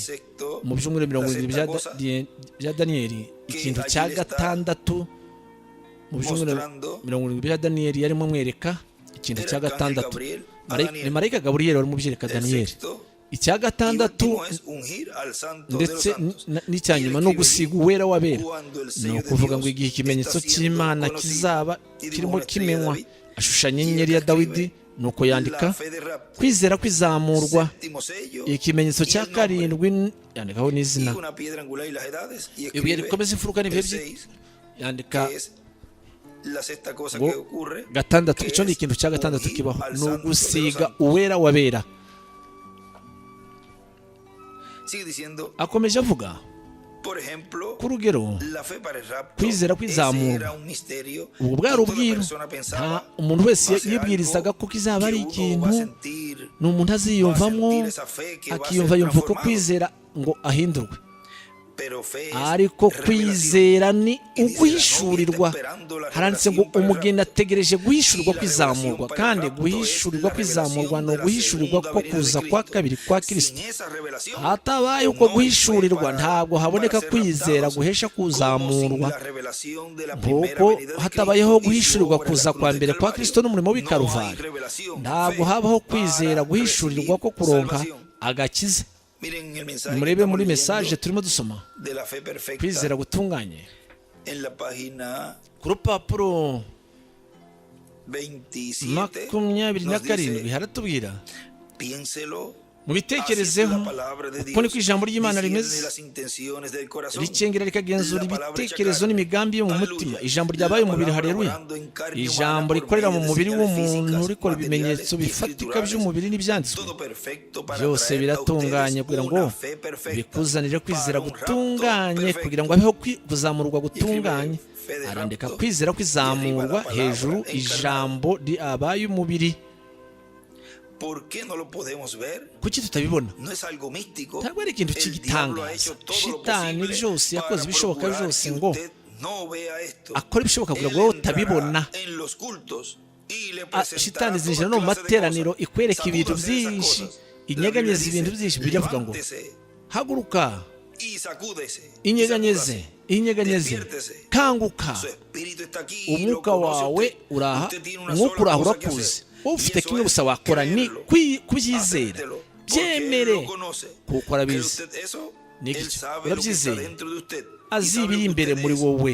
mu byumweru 70 bya Daniyeli. Ikintu cya gatandatu mu byumweru 70 bya Daniyeli yarimo amwereka, ikintu cya gatandatu ni marayika Gaburiyeli warimo ubyereka Daniyeli. Icya gatandatu ndetse n'icya nyuma ni ugusiga Uwera w'abera. Ni ukuvuga ngo igihe ikimenyetso cy'Imana kizaba kirimo kimenywa, ashushanya inyenyeri ya Dawidi, nuko yandika kwizera kwizamurwa, ikimenyetso cya karindwi, yandikaho n'izina, ibuye rikomeza imfuruka n'ibihe, yandika ngo gatandatu. Icyo ni ikintu cya gatandatu kibaho, ni ugusiga Uwera w'abera. Akomeje avuga ku rugero, kwizera kwizamurwa, ubwo bwari ubwiru. Nta umuntu wese yibwirizaga ko kizaba ari ikintu ni umuntu aziyumvamo, akiyumva yumva ko kwizera ngo ahindurwe. Ariko kwizera ni uguhishurirwa. Haranditse ngo umugeni ategereje guhishurirwa kwizamurwa, kandi guhishurirwa kwizamurwa ni uguhishurirwa ko kuza kwa kabiri kwa Kirisito. Hatabaye uko guhishurirwa, ntabwo haboneka kwizera guhesha kuzamurwa. Nk'uko hatabayeho guhishurirwa kuza kwa mbere kwa Kirisito n'umurimo w'i Karuvari, ntabwo habaho kwizera guhishurirwa ko kuronka agakiza. Murebe muri message turimo dusoma kwizera gutunganye, ku rupapuro 27, haratubwira: Mubitekerezeho, uko niko ijambo ry'Imana rimeze, ricengera rikagenzura ibitekerezo n'imigambi yo mu mutima. Ijambo ryabaye umubiri, hareruya! Ijambo rikorera mu mubiri w'umuntu, rikora ibimenyetso bifatika by'umubiri n'ibyanditswe byose biratunganye kugira ngo bikuzanire kwizera gutunganye, kugira ngo habeho kuzamurwa gutunganye. Arandika kwizera kwizamurwa hejuru, ijambo riabaye umubiri. Kuki tutabibona? Ntabwo ari ikintu cy'igitangaza. Shitani byose yakoze ibishoboka byose ngo akore ibishoboka kugira ngo wowe utabibona. Shitani zinjira no mu materaniro, ikwereka ibintu byinshi, inyeganyeza ibintu byinshi. Bibiliya avuga ngo: "Haguruka, inyeganyeze, inyeganyeze, kanguka." Umwuka wawe uraha, umwuka uraha, urakuzi. Wowe ufite kimwe gusa wakora, ni kubyizera. Byemere kuko arabizi. Ni iki? Urabyizeye? Azi ibiri imbere muri wowe,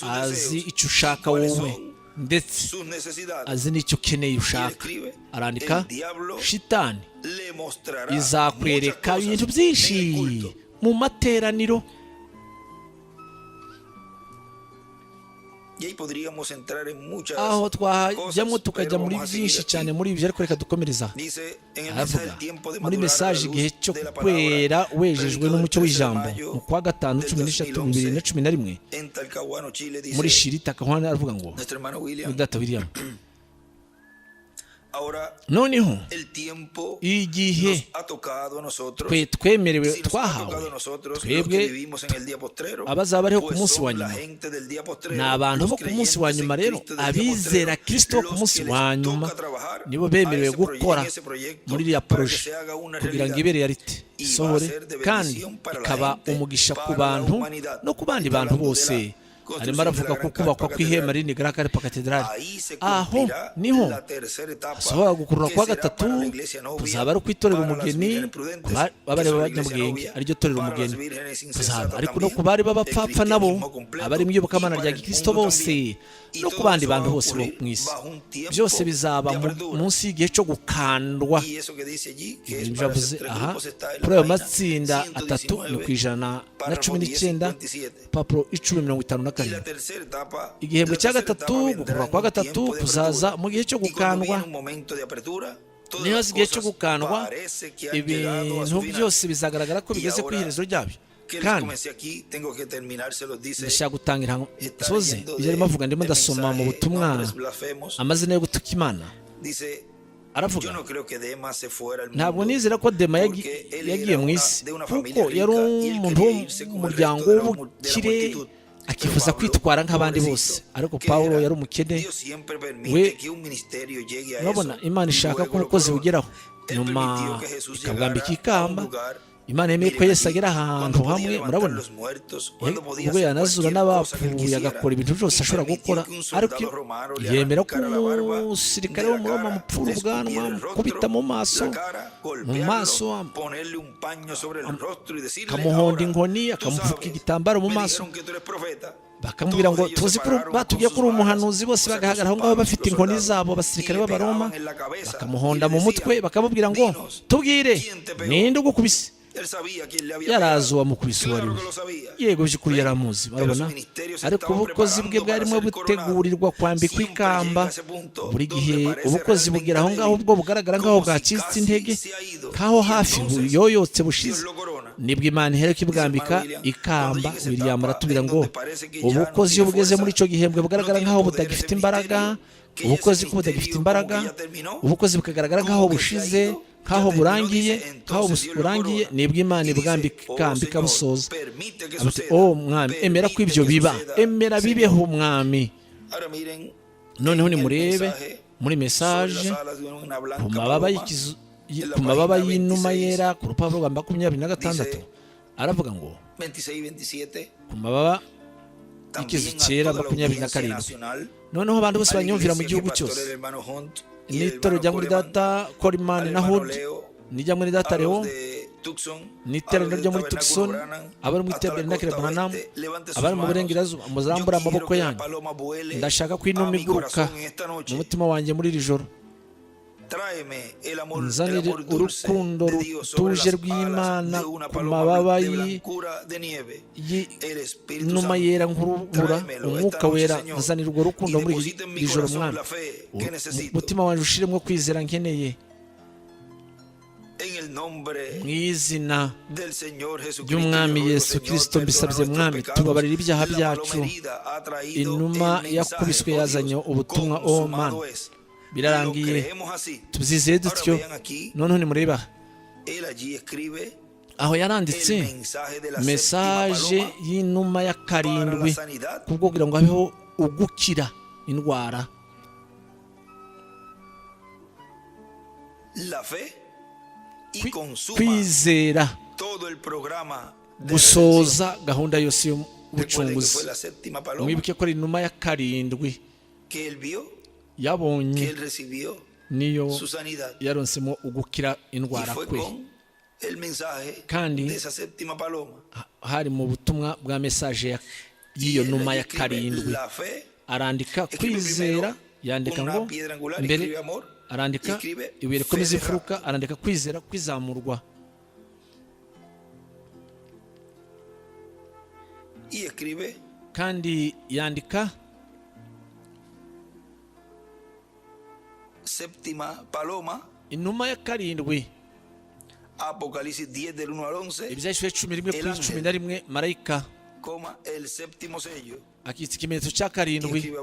azi icyo ushaka wowe, ndetse azi n'icyo ukeneye, ushaka. Arandika: "Shitani izakwereka ibintu byinshi mu materaniro." Aho twajyamo tukajya muri byinshi cyane muri ibyo, ariko reka dukomereza. Aravuga muri message "Igihe cyo kwera wejejwe n'umucyo w'ijambo", mu kwa 5 13, 2011, muri Shiri Talcahuano, aravuga ngo data William: "Noneho igihe twe twemerewe, twahawe twebwe abazaba bariho ku munsi wa nyuma, ni abantu bo ku munsi wa nyuma. Rero abizera Kirisito bo ku munsi wa nyuma nibo bemerewe gukora muri iriya projet kugira ngo ibe réalité, isohore, kandi ikaba umugisha ku bantu no ku bandi bantu bose." Arimo aravuga ko kubakwa kw'ihema rinini Gran Carpa Cathedral, aho niho hasohora gukurura kwa gatatu, kuzaba ari ukwitorera umugeni, abari b'abanyabwenge, ariryo torero umugeni, kuzaba ariko no ku bari b'abapfapfa nabo, abari mu iyobokamana rya gikristo bose, no ku bandi bantu bose bo mu isi. Byose bizaba munsi y'igihe cyo gukandwa. Ibyo avuze aha kuri ayo matsinda atatu ni ku 119, papuro 10:57. Igihembwe cya gatatu, gukurura kwa gatatu, kuzaza mu gihe cyo gukandwa. Niyo igihe cyo gukandwa, ibintu byose bizagaragara ko bigeze ku iherezo ryabyo. Kandi ndashaka gutangira soze ibyo arimo avuga. Ndimo ndasoma mu butumwa "Amazina yo gutuka Imana". Aravuga: "Ntabwo nizera ko Dema yagiye mu isi, kuko yari umuntu wo mu muryango w'ubukire, akifuza kwitwara nk'abandi bose. Ariko Pawulo yari umukene we." Urabona, Imana ishaka ko ubukozi bugeraho, nyuma ikabwambika ikamba. Imana yemeye ko Yesu agera ahantu hamwe. Murabona, ubwo yanazura n'abapfuye, agakora ibintu byose ashobora gukora, ariko yemera ko umusirikare wo mu Roma amupfura ubwanwa, amukubita mu maso, akamuhonda inkoni, akamupfuka igitambaro mu maso, bakamubwira ngo: "Tuzi ko batubwiye ko uri umuhanuzi." Bose bagahagarara aho ngaho bafite inkoni zabo, abasirikare b'Abaroma, bakamuhonda mu mutwe, bakamubwira ngo: "Tubwire, ninde ugukubise?" Yarazi uwamukubise uwo ari we. Yego, by'ukuri yaramuzi. Barabona, ariko ubukozi bwe bwarimo butegurirwa kwambikwa ikamba. Buri gihe ubukozi bugera aho ngaho ubwo bugaragara nk'aho bwacitse intege, nk'aho hafi buyoyotse, bushize, nibwo Imana ihereka ibwambika ikamba. William aratubwira ngo ubukozi iyo bugeze muri icyo gihembwe bugaragara nk'aho butagifite imbaraga, ubukozi ko butagifite imbaraga, ubukozi bukagaragara nk'aho bushize, nk'aho burangiye, nk'aho burangiye, nibwo Imana ibwambika ikamba, ikabusoza. Ati: "Oh Mwami, emera ko ibyo biba, emera bibeho, Mwami." Noneho nimurebe muri message "Ku mababa y'inuma yera", ku rupapuro rwa 26, aravuga ngo "Ku mababa y'ikizu cyera", 27: "Noneho abantu bose banyumvira mu gihugu cyose, n'itorero rya muri data Coleman na Hood, n'ijya muri data Leo, n'iteraniro ryo muri Tucson, abari muri Tabernacle Branham, abari mu burengerazuba, muzambure amaboko yanyu. Ndashaka ko inuma iguruka mu mutima wanjye muri iri joro." Nzanire urukundo rutuje rw'Imana ku mababa y'inuma yera nk'urubura. Umwuka Wera, nzanira urwo rukundo muri iri joro, Mwami. Umutima wanjye ushiremo kwizera nkeneye. Mu izina ry'Umwami Yesu Kirisito mbisabye, Mwami, tubabarira ibyaha byacu. Inuma yakubiswe yazanye ubutumwa. O Mana, birarangiye, tubyizeye dutyo. Noneho nimureba aho yaranditse message y'inuma ya karindwi kubwo kugira ngo habeho ugukira indwara. Kwizera gusoza gahunda yose y'ubucunguzi. Mwibuke ko ari inuma ya karindwi yabonye, niyo yaronsemo ugukira indwara kwe, kandi hari mu butumwa bwa message y'iyo numa ya karindwi. Arandika kwizera, yandika ngo mbere arandika ibuye rikomeza imfuruka, arandika kwizera kwizamurwa, kandi yandika inuma ya karindwi. Ibyahishuwe 11:11, marayika akitse ikimenyetso cya karindwi,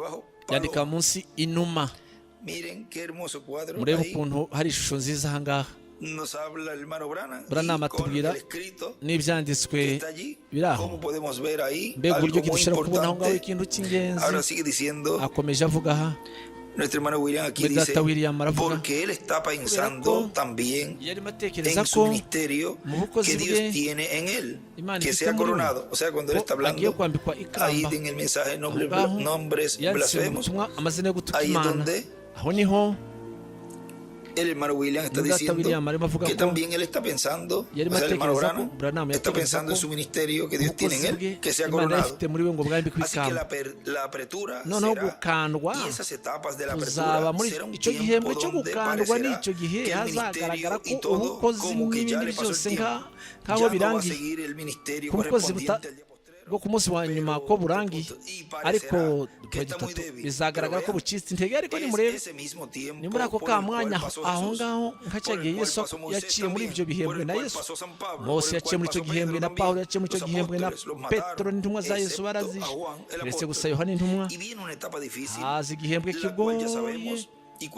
yandika munsi inuma. Murebe ukuntu hari ishusho nziza aha ngaha. Branham atubwira n'ibyanditswe biri aho. Mbega uburyo dushobora kubona aho ngaho ikintu cy'ingenzi! Akomeje avuga aha data William, aravuga kubera ko yarimo atekereza ko mu bukozi bwe Imana ifite muri we ko agiye kwambikwa ikamba. Aho ngaho yanditse mu butumwa amazina yo gutuka Imana. Aho niho data William arimo avuga ko yarimo atekereza ko Branham yatekereza ko ubukozi bwe Imana ifite muri we ngo bwambikwe ikamba. Noneho gukandwa kuzaba muri icyo gihembwe cyo gukandwa. N'icyo gihe hazagaragara ko ubukozi n'ibindi byose nk'aho birangiye, ku bukozi bwo ku munsi wa nyuma ko burangiye, ariko bizagaragara ko bucitse intege. Ariko nimurebe, ni muri ako ka mwanya aho ngaho nka cya gihe Yesu yaciye muri ibyo bihembwe, na Yesu Mose yaciye muri icyo gihembwe, na Pawulo yaciye muri icyo gihembwe, na Petero n'intumwa za Yesu barazishe, keretse gusa Yohana intumwa. Haza igihembwe kigoye,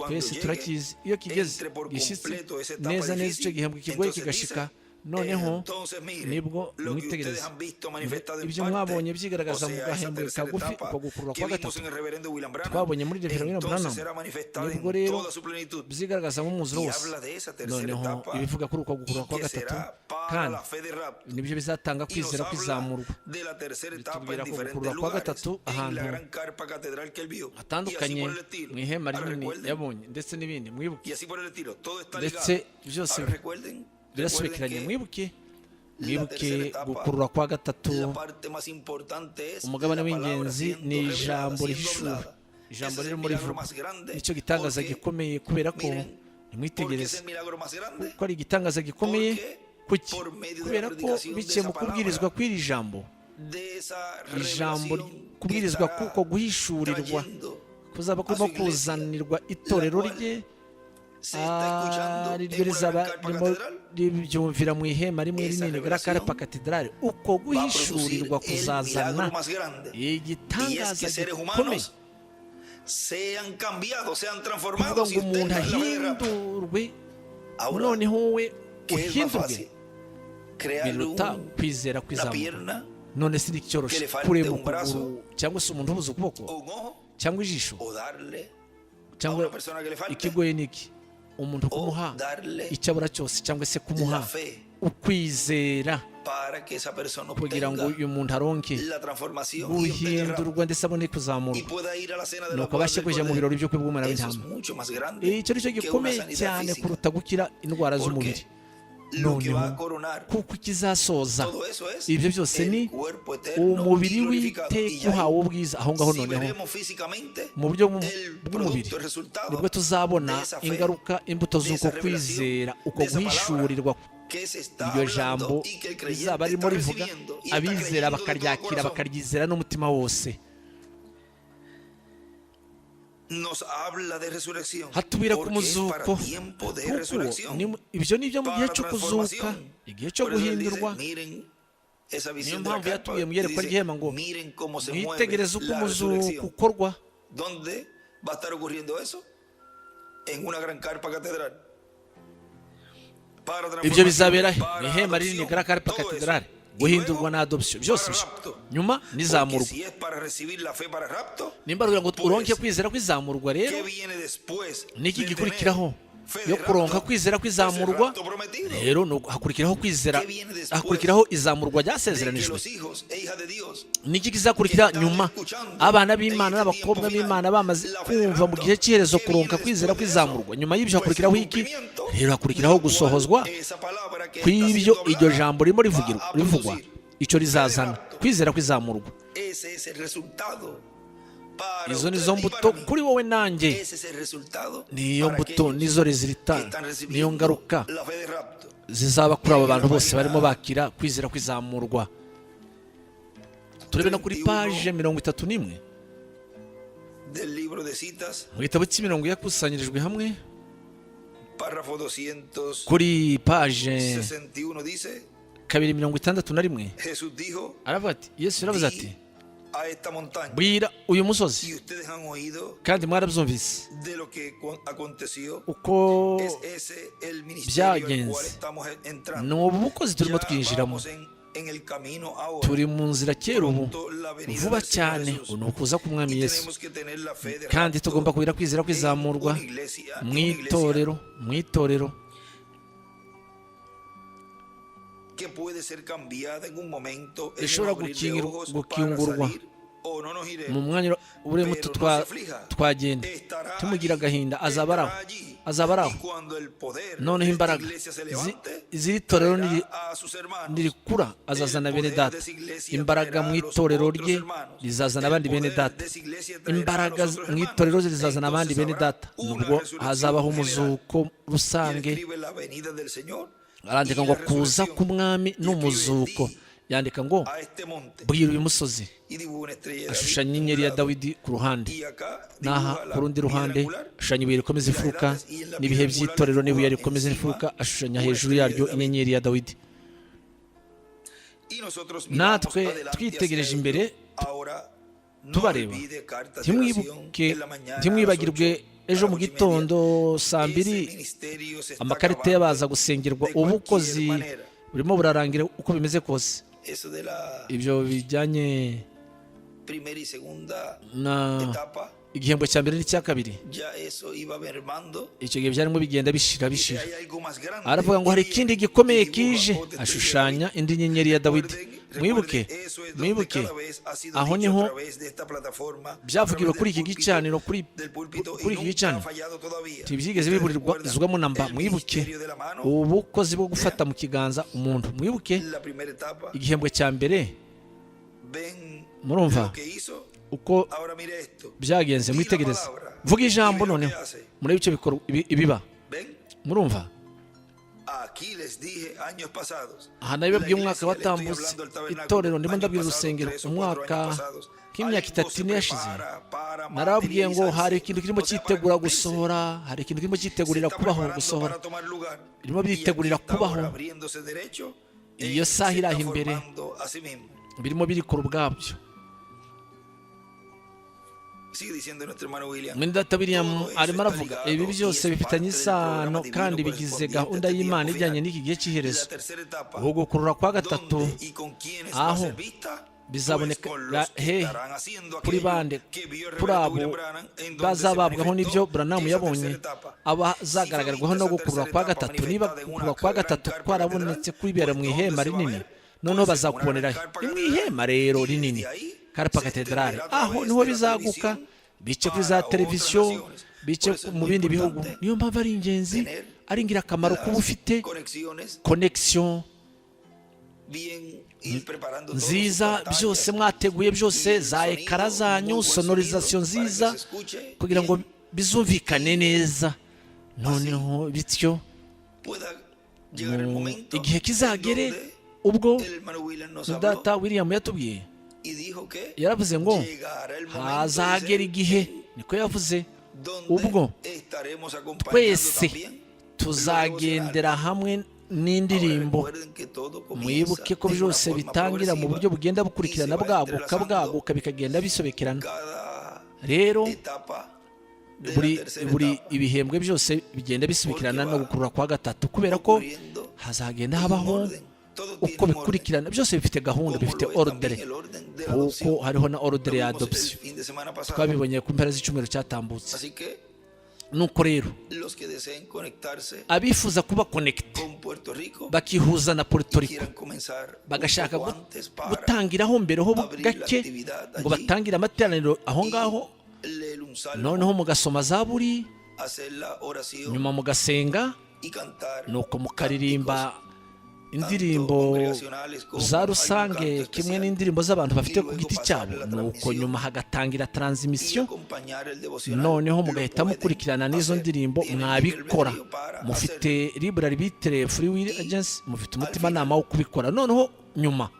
twese turakizi. Iyo kigeze gishyitse neza neza, icyo gihembwe kigoye kigashika, noneho nibwo mwitegereza ibyo mwabonye byigaragaza mu gahembwe kagufi, uko gukurura kwa gatatu twabonye muri Reverend William Branham, nibwo rero byigaragaza mu mwuzuro wose. Noneho ibivuga kuri uko gukurura kwa gatatu, kandi nibyo bizatanga kwizera kwizamurwa. Bitubwira ko gukurura kwa gatatu ahantu hatandukanye mu ihema rinini yabonye, ndetse n'ibindi. Mwibuke, ndetse byose birasubikiranye. Mwibuke, mwibuke gukurura kwa gatatu, umugabane w'ingenzi ni ijambo rihishura, ijambo ririmo rivuga. Nicyo gitangaza gikomeye, kubera ko nimwitegereze ko ari igitangaza gikomeye. Kuki? Kubera ko biciye mu kubwirizwa kw'iri jambo, ijambo kubwirizwa kuko guhishurirwa kuzaba kurimo kuzanirwa itorero rye, ariryo rizaba ririmo ribyumvira mu ihema rimwe rinini Gran Katedrali. Uko guhishurirwa kuzazana igitangaza gikomeye, kuvuga ngo umuntu ahindurwe, noneho we uhindurwe, biruta kwizera kwizamuka. None si icyoroshye kureba ukuguru, cyangwa se umuntu ubuze ukuboko cyangwa ijisho, cyangwa ikigoye ni iki? Umuntu kumuha icyo abura cyose, cyangwa se kumuha ukwizera kugira ngo uyu muntu aronke guhindurwa ndetse abone kuzamurwa, nuko abashe kujya mu birori byo bw'Umwana w'Intama. Icyo ni cyo gikomeye cyane kuruta gukira indwara z'umubiri. Noneho kuko ikizasoza ibyo byose ni umubiri w'iteka uhawe ubwiza. Aho ngaho noneho mu buryo bw'umubiri nibwo tuzabona ingaruka, imbuto z'uko kwizera, uko guhishurirwa, iryo jambo rizaba ririmo rivuga, abizera bakaryakira, bakaryizera n'umutima wose. Hatubwira ku muzuko, kuko ibyo ni ibyo mu gihe cyo kuzuka, igihe cyo guhindurwa. Niyo mpamvu yatubwiye mu iyerekwa ry'ihema ngo mwitegereze uko umuzuko ukorwa. ¿Dónde va a estar ocurriendo eso? En una gran carpa catedral. Ibyo bizabera he? Mu ihema rinini, Gran Carpa Cathedral. Guhindurwa na adoption, byose ibyo, nyuma n'izamurwa. Nimba kugira ngo uronke kwizera kwizamurwa rero, niki gikurikiraho yo kuronka kwizera kwizamurwa? Rero hakurikiraho kwizera, hakurikiraho izamurwa ryasezeranijwe. Niki kizakurikira nyuma abana b'Imana n'abakobwa b'Imana bamaze kumva mu gihe cy'iherezo kuronka kwizera kwizamurwa? Nyuma y'ibyo hakurikiraho iki? Rero hakurikiraho gusohozwa kw'ibyo iryo jambo ririmo rivugwa, icyo rizazana, kwizera kwizamurwa. Izo nizo mbuto kuri wowe nanjye, niyo mbuto, nizo résultat, niyo ngaruka zizaba kuri abo bantu bose barimo bakira kwizera kwizamurwa. Turebe no kuri paje 31 mu gitabo cy'imirongo yakusanyirijwe hamwe, kuri paje 261, aravuga ati: Yesu yaravuze ati: "Bwira uyu musozi." Kandi mwarabyumvise uko byagenze. Ni ubu bukozi turimo twinjiramo, turi mu nzira kera ubu, vuba cyane ni ukuza k'Umwami Yesu. Kandi tugomba kugira kwizera kwizamurwa mu itorero, mu itorero rishobora gukingurwa mu mwanya uri muto twagenda tumugira agahinda. Azaba ari aho, azaba ari aho. Noneho imbaraga z'iri torero nirikura, azazana bene data. Imbaraga mu itorero rye rizazana abandi bene data. Imbaraga mu itorero rye rizazana abandi bene data. Nubwo hazabaho umuzuko rusange. Arandika ngo kuza k'Umwami n'umuzuko. Yandika ngo: "Bwira uyu musozi." Ashushanya inyenyeri ya Dawidi ku ruhande, n'aha ku rundi ruhande ashushanya ibuye rikomeza imfuruka n'ibihe by'itorero, n'ibuye rikomeza imfuruka, ashushanya hejuru yaryo inyenyeri ya Dawidi. Natwe twitegereje imbere tubareba. Ntimwibuke, ntimwibagirwe ejo mu gitondo saa 2, amakarita y'abaza gusengerwa. Ubukozi burimo burarangira uko bimeze kose. Ibyo bijyanye na igihembwe cya mbere n'icya kabiri, icyo gihe byarimo bigenda bishira, bishira. Aravuga ngo hari ikindi gikomeye kije, ashushanya indi nyenyeri ya Dawidi. Mwibuke, mwibuke, aho niho byavugiwe kuri iki gicaniro, kuri iki gicaniro ntibyigeze biburizwamo na mba. Mwibuke ubukozi bwo gufata mu kiganza umuntu. Mwibuke igihembwe cya mbere, murumva uko byagenze. Mwitegereze, vuga ijambo, noneho murebe icyo bikorwa ibiba. Murumva, aha nabibabwiye umwaka watambutse, itorero, ndimo ndabwira urusengero, umwaka nk'imyaka 3, 4 yashize, narababwiye ngo hari ikintu kirimo cyitegura gusohora, hari ikintu kirimo cyitegurira kubaho, gusohora, birimo byitegurira kubaho. Iyo saha iri aho imbere, birimo birikora ubwabyo. Mwene data William arimo aravuga: ibi byose bifitanye isano kandi bigize gahunda y'Imana ijyanye n'iki gihe cy'iherezo. Ugukurura kwa gatatu, aho bizaboneka hehe, kuri bande? Kuri abo bazababwaho n'ibyo Branham yabonye, abazagaragarwaho no gukurura kwa gatatu. Niba gukurura kwa gatatu kwarabonetse kwibera mu ihema rinini, noneho bazakubonera he? Ni mu ihema rero rinini, Carpa Cathedral. Aho niho bizaguka, bice kuri za televiziyo, bice mu bindi bihugu. Niyo mpamvu ari ingenzi Ari ingirakamaro kuba Las ufite conexiones connection bien, ir preparando todo, sus nziza, pantallas byose mwateguye byose, y el za sonido, ekara muy zanyu, buen sonorisation sonido para que nziza se escuche kugira ngo bien, bizumvikane neza. Noneho bityo pueda llegar el momento igihe en kizagere donde ubwo el hermano William nos habló data William yatubwiye, y dijo que yaravuze ngo llegará el momento, hazagera dice, igihe, niko yavuze, donde ubwo estaremos acompañando twese también tuzagendera hamwe n'indirimbo. Ahora recuerden que todo comienza Mwibuke ko en una byose forma bitangira mu progresiva buryo bugenda y se bukurikirana, va bwaguka, entrelazando bwaguka, bikagenda bisobekerana. cada Rero etapa de la buri tercera buri etapa ibihembwe byose bigenda bisubikirana porque no va gukurura kwa gatatu, kubera ko ocurriendo hazagenda en un habaho orden. Todo uko tiene un orden, bikurikirana, byose bifite gahunda, como bifite lo es ordre, también el orden de la kuko adopción. hariho na Lo ordre ya vimos el adoption. fin de semana pasado. Twabibonye ku mpera z'icyumweru cyatambutse. Así que Nuko rero los que deseen conectarse abifuza kuba connect con Puerto Rico bakihuza na Puerto y Rico, quieran comenzar un bagashaka poco antes para gutangiraho mbere ho abrir la gake actividad ngo allí batangire amateraniro aho y ngaho, leer un salmo, noneho mugasoma zaburi, hacer la oración nyuma mugasenga, y cantar nuko mukaririmba cánticos, indirimbo tanto congregacionales como za algún canto rusange kimwe especial, n'indirimbo z'abantu y bafite ku luego giti pasar cyabo, la nuko transmisión nyuma hagatangira y transmission, acompañar el devocional, noneho lo mugahita pueden mukurikirana n'izo hacer. ndirimbo. Tienen libre Mwabikora, albedrío para hacerlo. mufite libre arbitre, free will Y agency, mufite al umutimanama final, wo kubikora. Noneho nyuma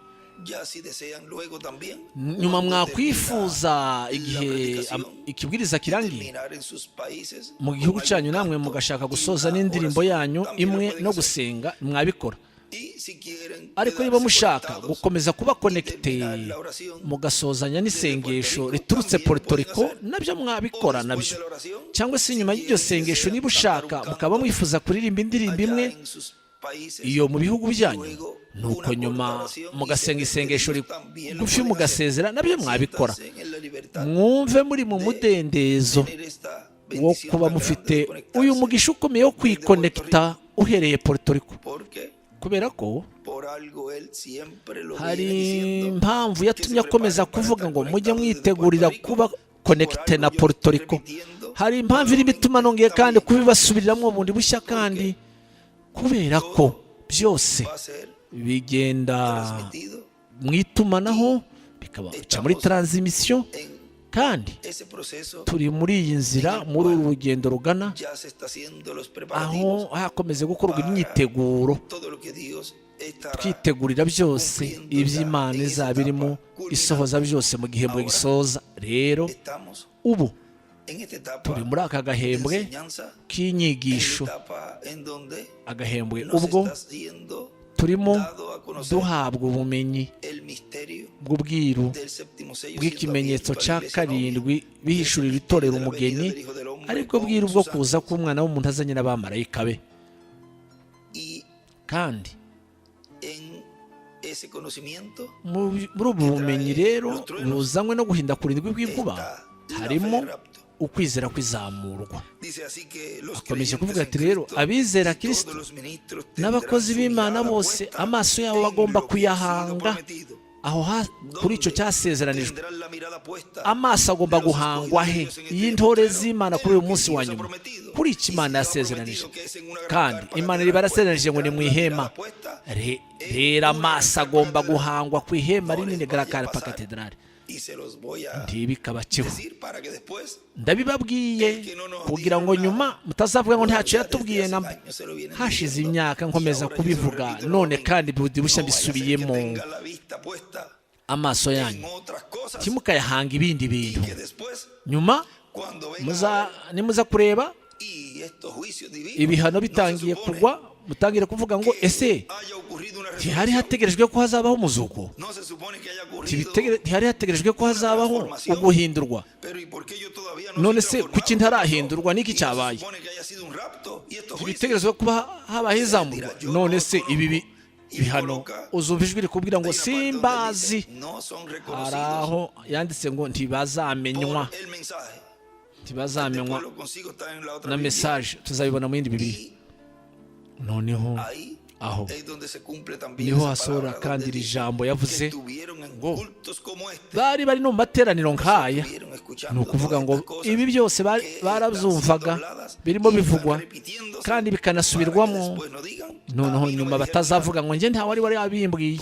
ya si desean luego también, nyuma cuando termina mwakwifuza la igihe predicación ikibwiriza y kirangiye terminar en sus países mu con gihugu algún cyanyu, namwe canto mugashaka y gusoza una n'indirimbo oración, yanyu también lo imwe pueden no hacer. gusenga, mwabikora. Y si quieren Ariko niba quedarse mushaka conectados gukomeza kuba y connecté, terminar la oración mugasozanya desde Puerto n'isengesho Rico, riturutse también Puerto pueden Rico, hacer. nabyo O mwabikora después nabyo. de la oración, Cyangwa se si nyuma y'iryo quieren y sengesho, desean niba cantar un ushaka mukaba canto mwifuza kuririmba indirimbo allá imwe en sus países iyo mu bihugu y byanyu, luego nuko una corta nyuma oración y ser mugasenga isengesho despedidos, también lo rigufi pueden hacer. mugasezera, nabyo mwabikora. Siéntanse en la libertad Mwumve muri mu de mudendezo tener esta wo bendición kuba tan grande de mufite uyu conectarse mugisha ukomeye wo desde Puerto kwikonekita Rico, uhereye Puerto Rico, porque kubera ko por algo él siempre lo hari viene diciendo impamvu que se yatumye akomeza preparen para kuvuga estar ngo mujye conectados desde Puerto mwitegurira Rico, kuba y por konekite algo na yo Puerto estoy Rico. repitiendo Hari impamvu irimo ituma nuevamente nongeye kandi también, kubibasubiriramo bundi bushya kandi, porque kubera ko todo byose va a ser bigenda transmitido mu itumanaho, bikabaca muri estamos transmission, en kandi ese proceso turi muri iyi nzira, en el muri uru cual rugendo rugana ya se está haciendo los aho preparativos hakomeze gukorwa para imyiteguro, todo lo que Dios estará twitegurira byose cumpliendo ya iby'Imana en esa izaba irimo etapa isohoza culminante. byose mu gihembwe Ahora gisoza. Rero estamos ubu en esta turi etapa muri aka de gahembwe enseñanza, en la k'inyigisho, etapa en donde agahembwe nos ubwo está siendo turimo dado a conocer duhabwa ubumenyi el misterio bw'ubwiru del séptimo sello siendo bw'ikimenyetso abierto a cya la iglesia novia, karindwi, que es el bihishurira misterio itorero de la venida umugeni, del Hijo del Hombre aribwo bwiru con bwo sus kuza ángeles. k'umwana w'umuntu azanye n'abamarayika be. Y Kandi en ese conocimiento muri ubu que bumenyi trae rero los truenos buzanywe no guhinda kurindwi kw'inkuba, está la fe harimo del rapto. ukwizera kw'izamurwa. Dice así que los Akomeje creyentes kuvuga en ati rero Cristo abizera y todos Kristo los ministros tendrán n'abakozi su b'Imana mirada bose puesta amaso yabo en bagomba lo que ha sido kuyahanga prometido. aho kuri icyo ¿Dónde cyasezeranijwe. tendrán la mirada puesta Amaso agomba los guhangwa escogidos de he Dios en este tiempo y'intore postrero? z'Imana En kuri uyu lo que munsi wa Dios ha nyuma, prometido. kuri icyo Y si Imana Dios ha yasezeranije. prometido que es en una gran Kandi carpa Imana catedral, riba pues yarasezeranije ngo ni mu tendrán la ihema. mirada puesta en Rero una gran amaso carpa agomba catedral. guhangwa ku ihema No rinini les gran vaya a carpa pasar. katedrali. Y se los voy a Ntibikabaceho. decir para que después Ndabibabwiye el que no nos kugira dijeron ngo nada, nyuma mutazavuga ngo ntacyo todavía desde yatubwiye hace namba. años se lo vienen Hashize diciendo imyaka y nkomeza ahora yo se lo kubivuga, repito none nuevamente. kandi bundi bushya No vaya a ser que mbisubiyemo. tenga la vista puesta Amaso en yanyu otras cosas ntimukayahanga ibindi y bintu, que después nyuma cuando vengan a muza ver nimuza kureba y estos juicios divinos, ibihano no se bitangiye supone kugwa, mutangire kuvuga ngo que ese haya ocurrido una ntihari resurrección, hategerejwe ko hazabaho umuzuko? no se supone que haya ocurrido Ntihari hategerejwe ko una hazabaho transformación, uguhindurwa? pero ¿y por qué yo todavía no None soy se kuki transformado? ¿Qué pasó? ntarahindurwa? Niki Y no se cyabaye? supone que haya sido un rapto y estos juicios. Ntibitegerezwa kuba habaho Se izamurwa? dirá, yo no None los se ibi conozco. Y bihano, coloca, uzumva ijwi rikubwira ngo hay una parte donde dice, simbazi. no son Hari reconocidos aho yanditse ngo ntibazamenywa, por el mensaje. ntibazamenywa Después lo consigo, está en la otra na Biblia. mesaje, tuzabibona mu yindi Bibiliya. Y Noneho ahí aho es donde se cumple también niho esa hasohora palabra kandi donde iri dice jambo que yavuze estuvieron en ngo cultos como este, bari bari no mu materaniro nk'aya. estuvieron Ni escuchando ukuvuga todas ngo estas cosas ibi byose que están siendo barabyumvaga habladas birimo y están bivugwa, repitiéndose kandi bikanasubirwamo, noneho nyuma batazavuga ngo njye ntawe wari wabimbwiye.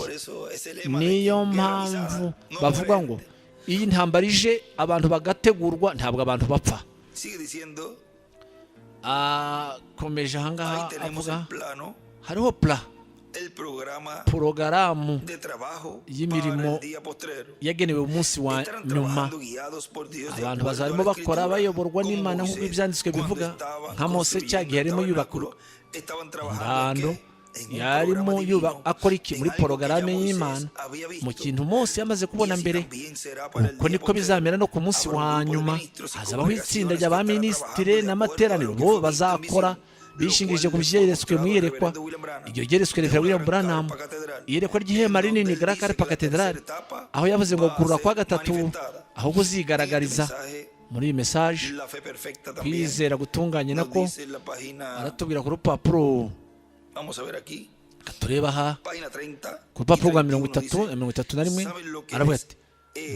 Niyo mpamvu bavuga ngo iyi ntambara ije abantu bagategurwa, ntabwo abantu bapfa. Akomeje ahangaha avuga hariho pla porogaramu y'imirimo yagenewe umunsi wa nyuma. Abantu bazarimo bakora bayoborwa n'Imana nk'uko Ibyanditswe bivuga, nka Mose cya gihe yarimo yubaka ingando. Yarimo akora iki? Muri porogaramu y'Imana, mu kintu Mose yamaze kubona mbere. Uko niko bizamera no ku munsi wa nyuma. Hazabaho itsinda ry'abaminisitiri n'amateraniro, bo bazakora bishingirije ku byeretswe mu iyerekwa. Iryo ryeretswe Rev William Branham, iyerekwa ry'ihema rinini Grand Carpa Cathedral, aho yavuze ngo gukurura kwa gatatu aho kuzigaragariza. Muri iyi message, kwizera gutunganye nako, aratubwira ku rupapuro, tureba aha ku rupapuro rwa 30 na 31, aravuga ati: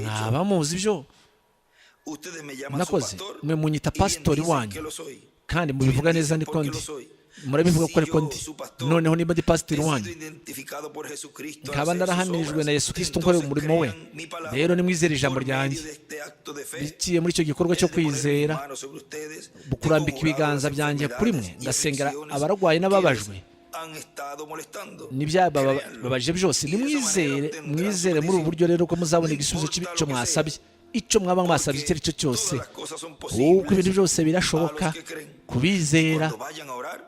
"Mwaba muzi ibyo nakoze? Mwe munyita pasitori wanyu, kandi mubivuga neza, niko ndi. Murabivuga ko ariko ndi. Noneho niba ndi pasitori wanyu, nkaba narahamirijwe na Yesu Kirisito nkorera umurimo we, rero nimwizere ijambo ryanjye biciye muri icyo gikorwa cyo kwizera, kurambika ibiganza byanjye kuri mwe, ngasengera abarwayi n'ababajwe n'ibyababaje byose. Nimwizere, mwizere muri ubu buryo rero ko muzabona igisubizo cy'icyo mwasabye, icyo mwaba mwasabye icyo ari cyo cyose, kuko ibintu byose birashoboka kubizera.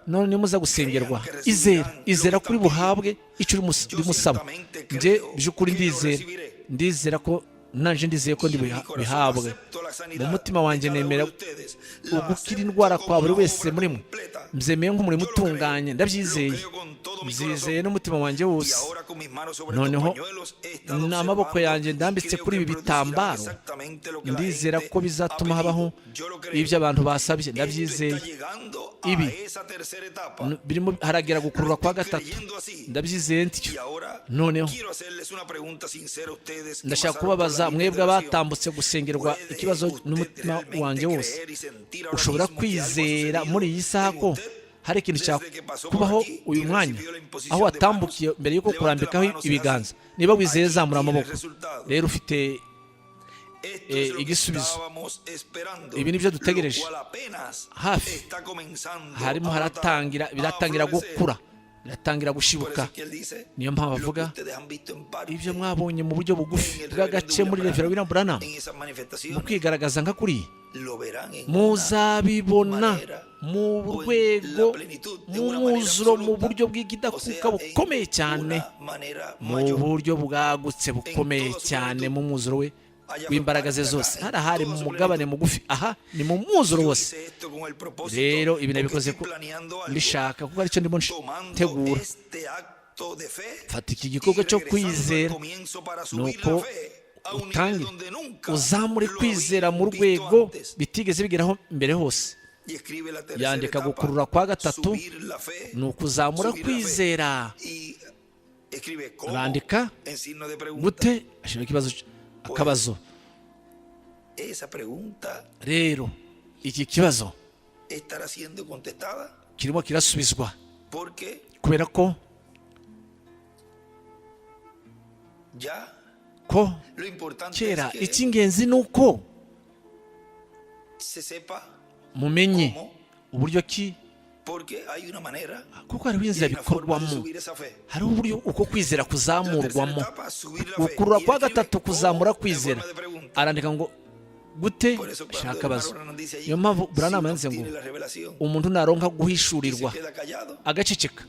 None nimuza gusengerwa, izera, izera kuri buhabwe icyo urimo usaba. Njye by'ukuri ndizera, ndizera ko nanje ndizeye ko bihabwe. Mu mutima wanjye nemera ugukira indwara kwa buri wese muri mwe. Mbyemeye nk'umurimo utunganye, ndabyizeye, mbyizeye n'umutima wanjye wose. Noneho n'amaboko yanjye ndambitse kuri ibi bitambaro, ndizera ko bizatuma habaho ibyo abantu basabye. Ndabyizeye. Ibi birimo haragera gukurura kwa gatatu, ndabyizeye ntyo. Noneho ndashaka kubabaza mwebwe abatambutse gusengerwa ikibazo n'umutima wanjye wose: ushobora kwizera muri iyi saha ko hari ikintu cyakubaho uyu mwanya aho watambukiye mbere y'uko kurambikaho ibiganza? Niba wizeye, zamura amaboko. Rero ufite igisubizo. Ibi ni byo dutegereje. Hafi harimo haratangira, biratangira gukura, biratangira gushibuka. Niyo mpamvu avuga ibyo mwabonye mu buryo bugufi bw'agace muri Rev William Branham mu kwigaragaza nka kuriya, muzabibona mu rwego, mu mwuzuro, mu buryo bw'ikidakuka bukomeye cyane, mu buryo bwagutse bukomeye cyane, mu mwuzuro we w'imbaraga ze zose. Hari ahari mu mugabane mugufi, aha ni mu mwuzuro wose. Rero ibi nabikoze mbishaka kuko aricyo ndimo ntegura. Fata iki gikorwa cyo kwizera, nuko utangire uzamure kwizera mu rwego bitigeze bigeraho mbere hose." Yandika gukurura kwa gatatu ni ukuzamura kwizera. Arandika gute? Ashyiraho ikibazo, akabazo. Rero iki kibazo kirimo kirasubizwa kubera ko kera icy'ingenzi ni uko mumenye uburyo ki, kuko hariho inzira bikorwamo, hariho uburyo uko kwizera kuzamurwamo. Gukurura kwa gatatu, kuzamura kwizera. Arandika ngo gute? Shaka akabazo. Niyo mpamvu Branham yanditse ngo umuntu naronka guhishurirwa agaceceka,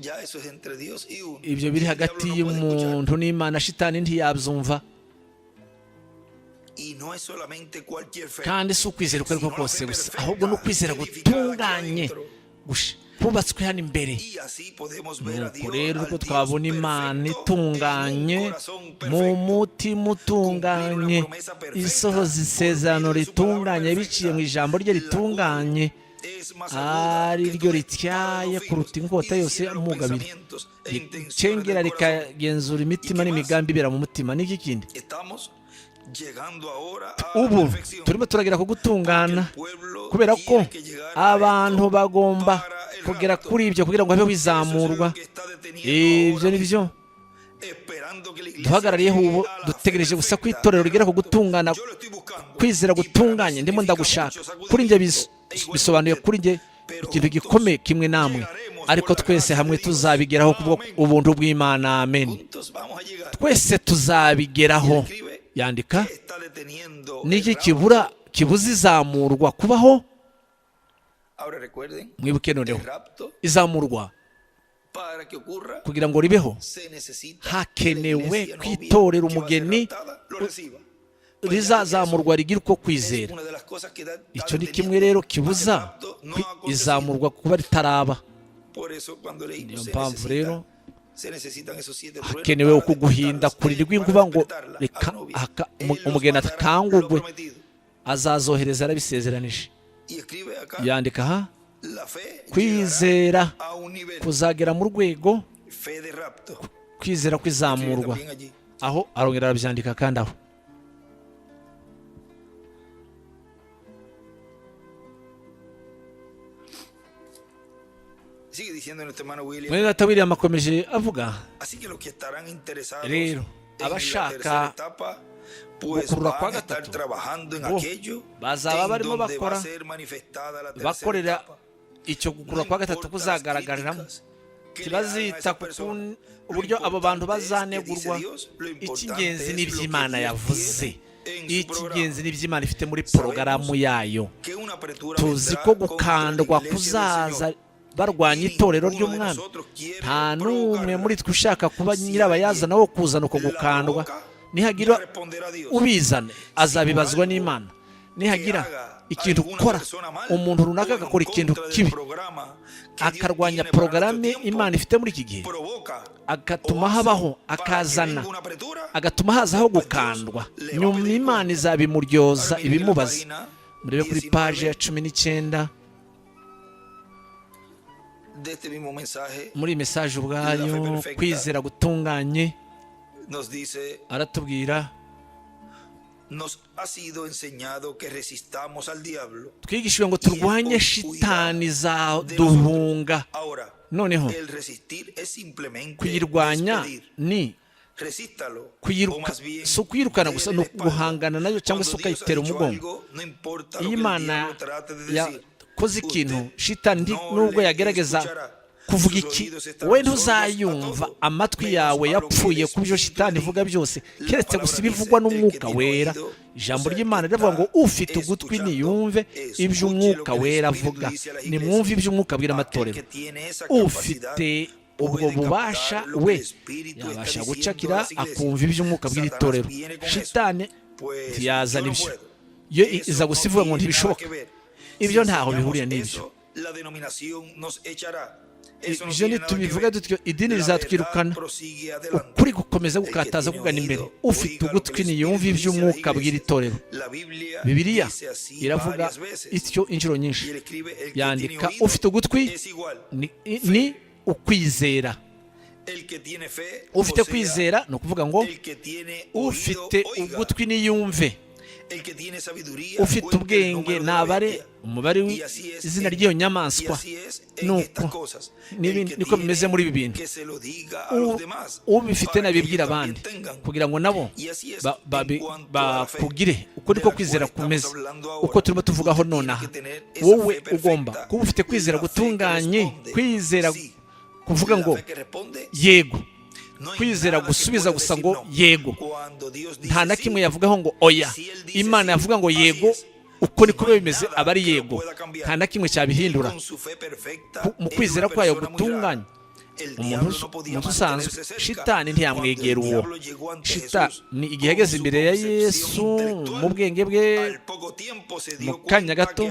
ibyo biri hagati y'umuntu n'Imana, shitani ntiyabyumva. Kandi si ukwizera uko ariko kose gusa, ahubwo ni ukwizera gutunganye kubatswe hano imbere. Nuko rero uko twabona Imana itunganye mu mutima utunganye, isohoza isezerano ritunganye biciye mu ijambo rye ritunganye, ari ryo rityaye kuruta inkota yose y'amugabiri, ricengera rikagenzura imitima n'imigambi ibera mu mutima. N'iki kindi? Ubu turimo turagera ku gutungana, kubera ko abantu bagomba kugera kuri ibyo kugira ngo habeho izamurwa. Ibyo ni byo duhagarariyeho ubu, dutegereje gusa ko itorero rigera ku gutungana, kwizera gutunganye. Ndimo ndagushaka. Kuri njye bisobanuye kuri njye ikintu gikomeye kimwe namwe, ariko twese hamwe tuzabigeraho kubwo ubuntu bw'Imana. Amen. Twese tuzabigeraho. Yandika: "Niki kibura kibuza izamurwa kubaho?" Mwibuke noneho, izamurwa kugira ngo ribeho hakenewe kwitorera umugeni rizazamurwa rigira uko kwizera. Icyo ni kimwe rero kibuza izamurwa kuba ritaraba. Niyo mpamvu rero hakenewe uku guhinda kurira rw'inkuba ngo reka umugeni akangugwe. Azazohereza, yarabisezeranije. Yandika aha: "Kwizera kuzagera mu rwego, kwizera kwizamurwa." Aho arongera arabyandika kandi aho. Mwene data William akomeje avuga: "Rero abashaka gukurura kwa gatatu bo bazaba barimo bakora, bakorera icyo gukurura kwa gatatu kuzagaragariramo. Ntibazita ku uburyo abo bantu bazanegurwa. Icy'ingenzi ni iby'Imana yavuze, icy'ingenzi ni iby'Imana ifite muri porogaramu yayo. Tuzi ko gukandwa kuzaza barwanya itorero ry'Umwami. Nta n'umwe muri twe ushaka kuba nyirabayazana wo kuzana uko gukandwa. Nihagira ubizana, azabibazwa n'Imana. Nihagira ikintu ukora, umuntu runaka agakora ikintu kibi, akarwanya porogaramu Imana ifite muri iki gihe, agatuma habaho, akazana, agatuma hazaho gukandwa, nyuma Imana izabimuryoza, ibimubaza." Murebe kuri paje ya 19 muri iyi message ubwayo, kwizera gutunganye. Aratubwira: "Twigishijwe ngo turwanye shitani duhunga." Noneho kuyirwanya ni kuyiruka, si ukuyirukana gusa, ni uguhangana nayo cyangwa se ukayitera umugongo. Iyo Imana yakoze ikintu, shitani nubwo yagerageza kuvuga iki, we ntuzayumva. Amatwi yawe yapfuye ku byo shitani ivuga byose, keretse gusa ibivugwa n'Umwuka Wera. Ijambo ry'Imana riravuga ngo: "Ufite ugutwi niyumve ibyo Umwuka Wera avuga." Nimwumve ibyo Umwuka abwira amatorero. Ufite ubwo bubasha we yabasha gucakira akumva ibyo Umwuka abwira itorero. Shitani ntiyazana ibyo, yo iza gusa ivuga ngo: "Ntibishoboka, ibyo ntaho bihuriye n'ibyo." Ibyo ntitubivuga dutyo, idini rizatwirukana. Ukuri gukomeza gukataza kugana imbere. Ufite ugutwi niyumve iby'Umwuka abwira itorero. Bibiliya iravuga ityo inshuro nyinshi. Yandika: "Ufite ugutwi ni ukwizera." Ufite kwizera, ni ukuvuga ngo ufite ugutwi niyumve. Ufite ubwenge nabare umubare w'izina ry'iyo nyamaswa. Nuko niko bimeze muri ibi bintu. Ubifite nabibwira abandi kugira ngo nabo bakugire. Uko niko kwizera kumeze, uko turimo tuvugaho nonaha. Wowe ugomba kuba ufite kwizera gutunganye, kwizera kuvuga ngo yego, kwizera gusubiza gusa ngo yego. Nta na kimwe yavugaho ngo oya. Imana yavuga ngo yego, uko niko biba bimeze, aba ari yego, nta na kimwe cyabihindura. Mu kwizera kwayo gutunganye, umuntu usanzwe, shitani ntiyamwegera uwo. Shitani igihe ageze imbere ya Yesu mu bwenge bwe, mu kanya gato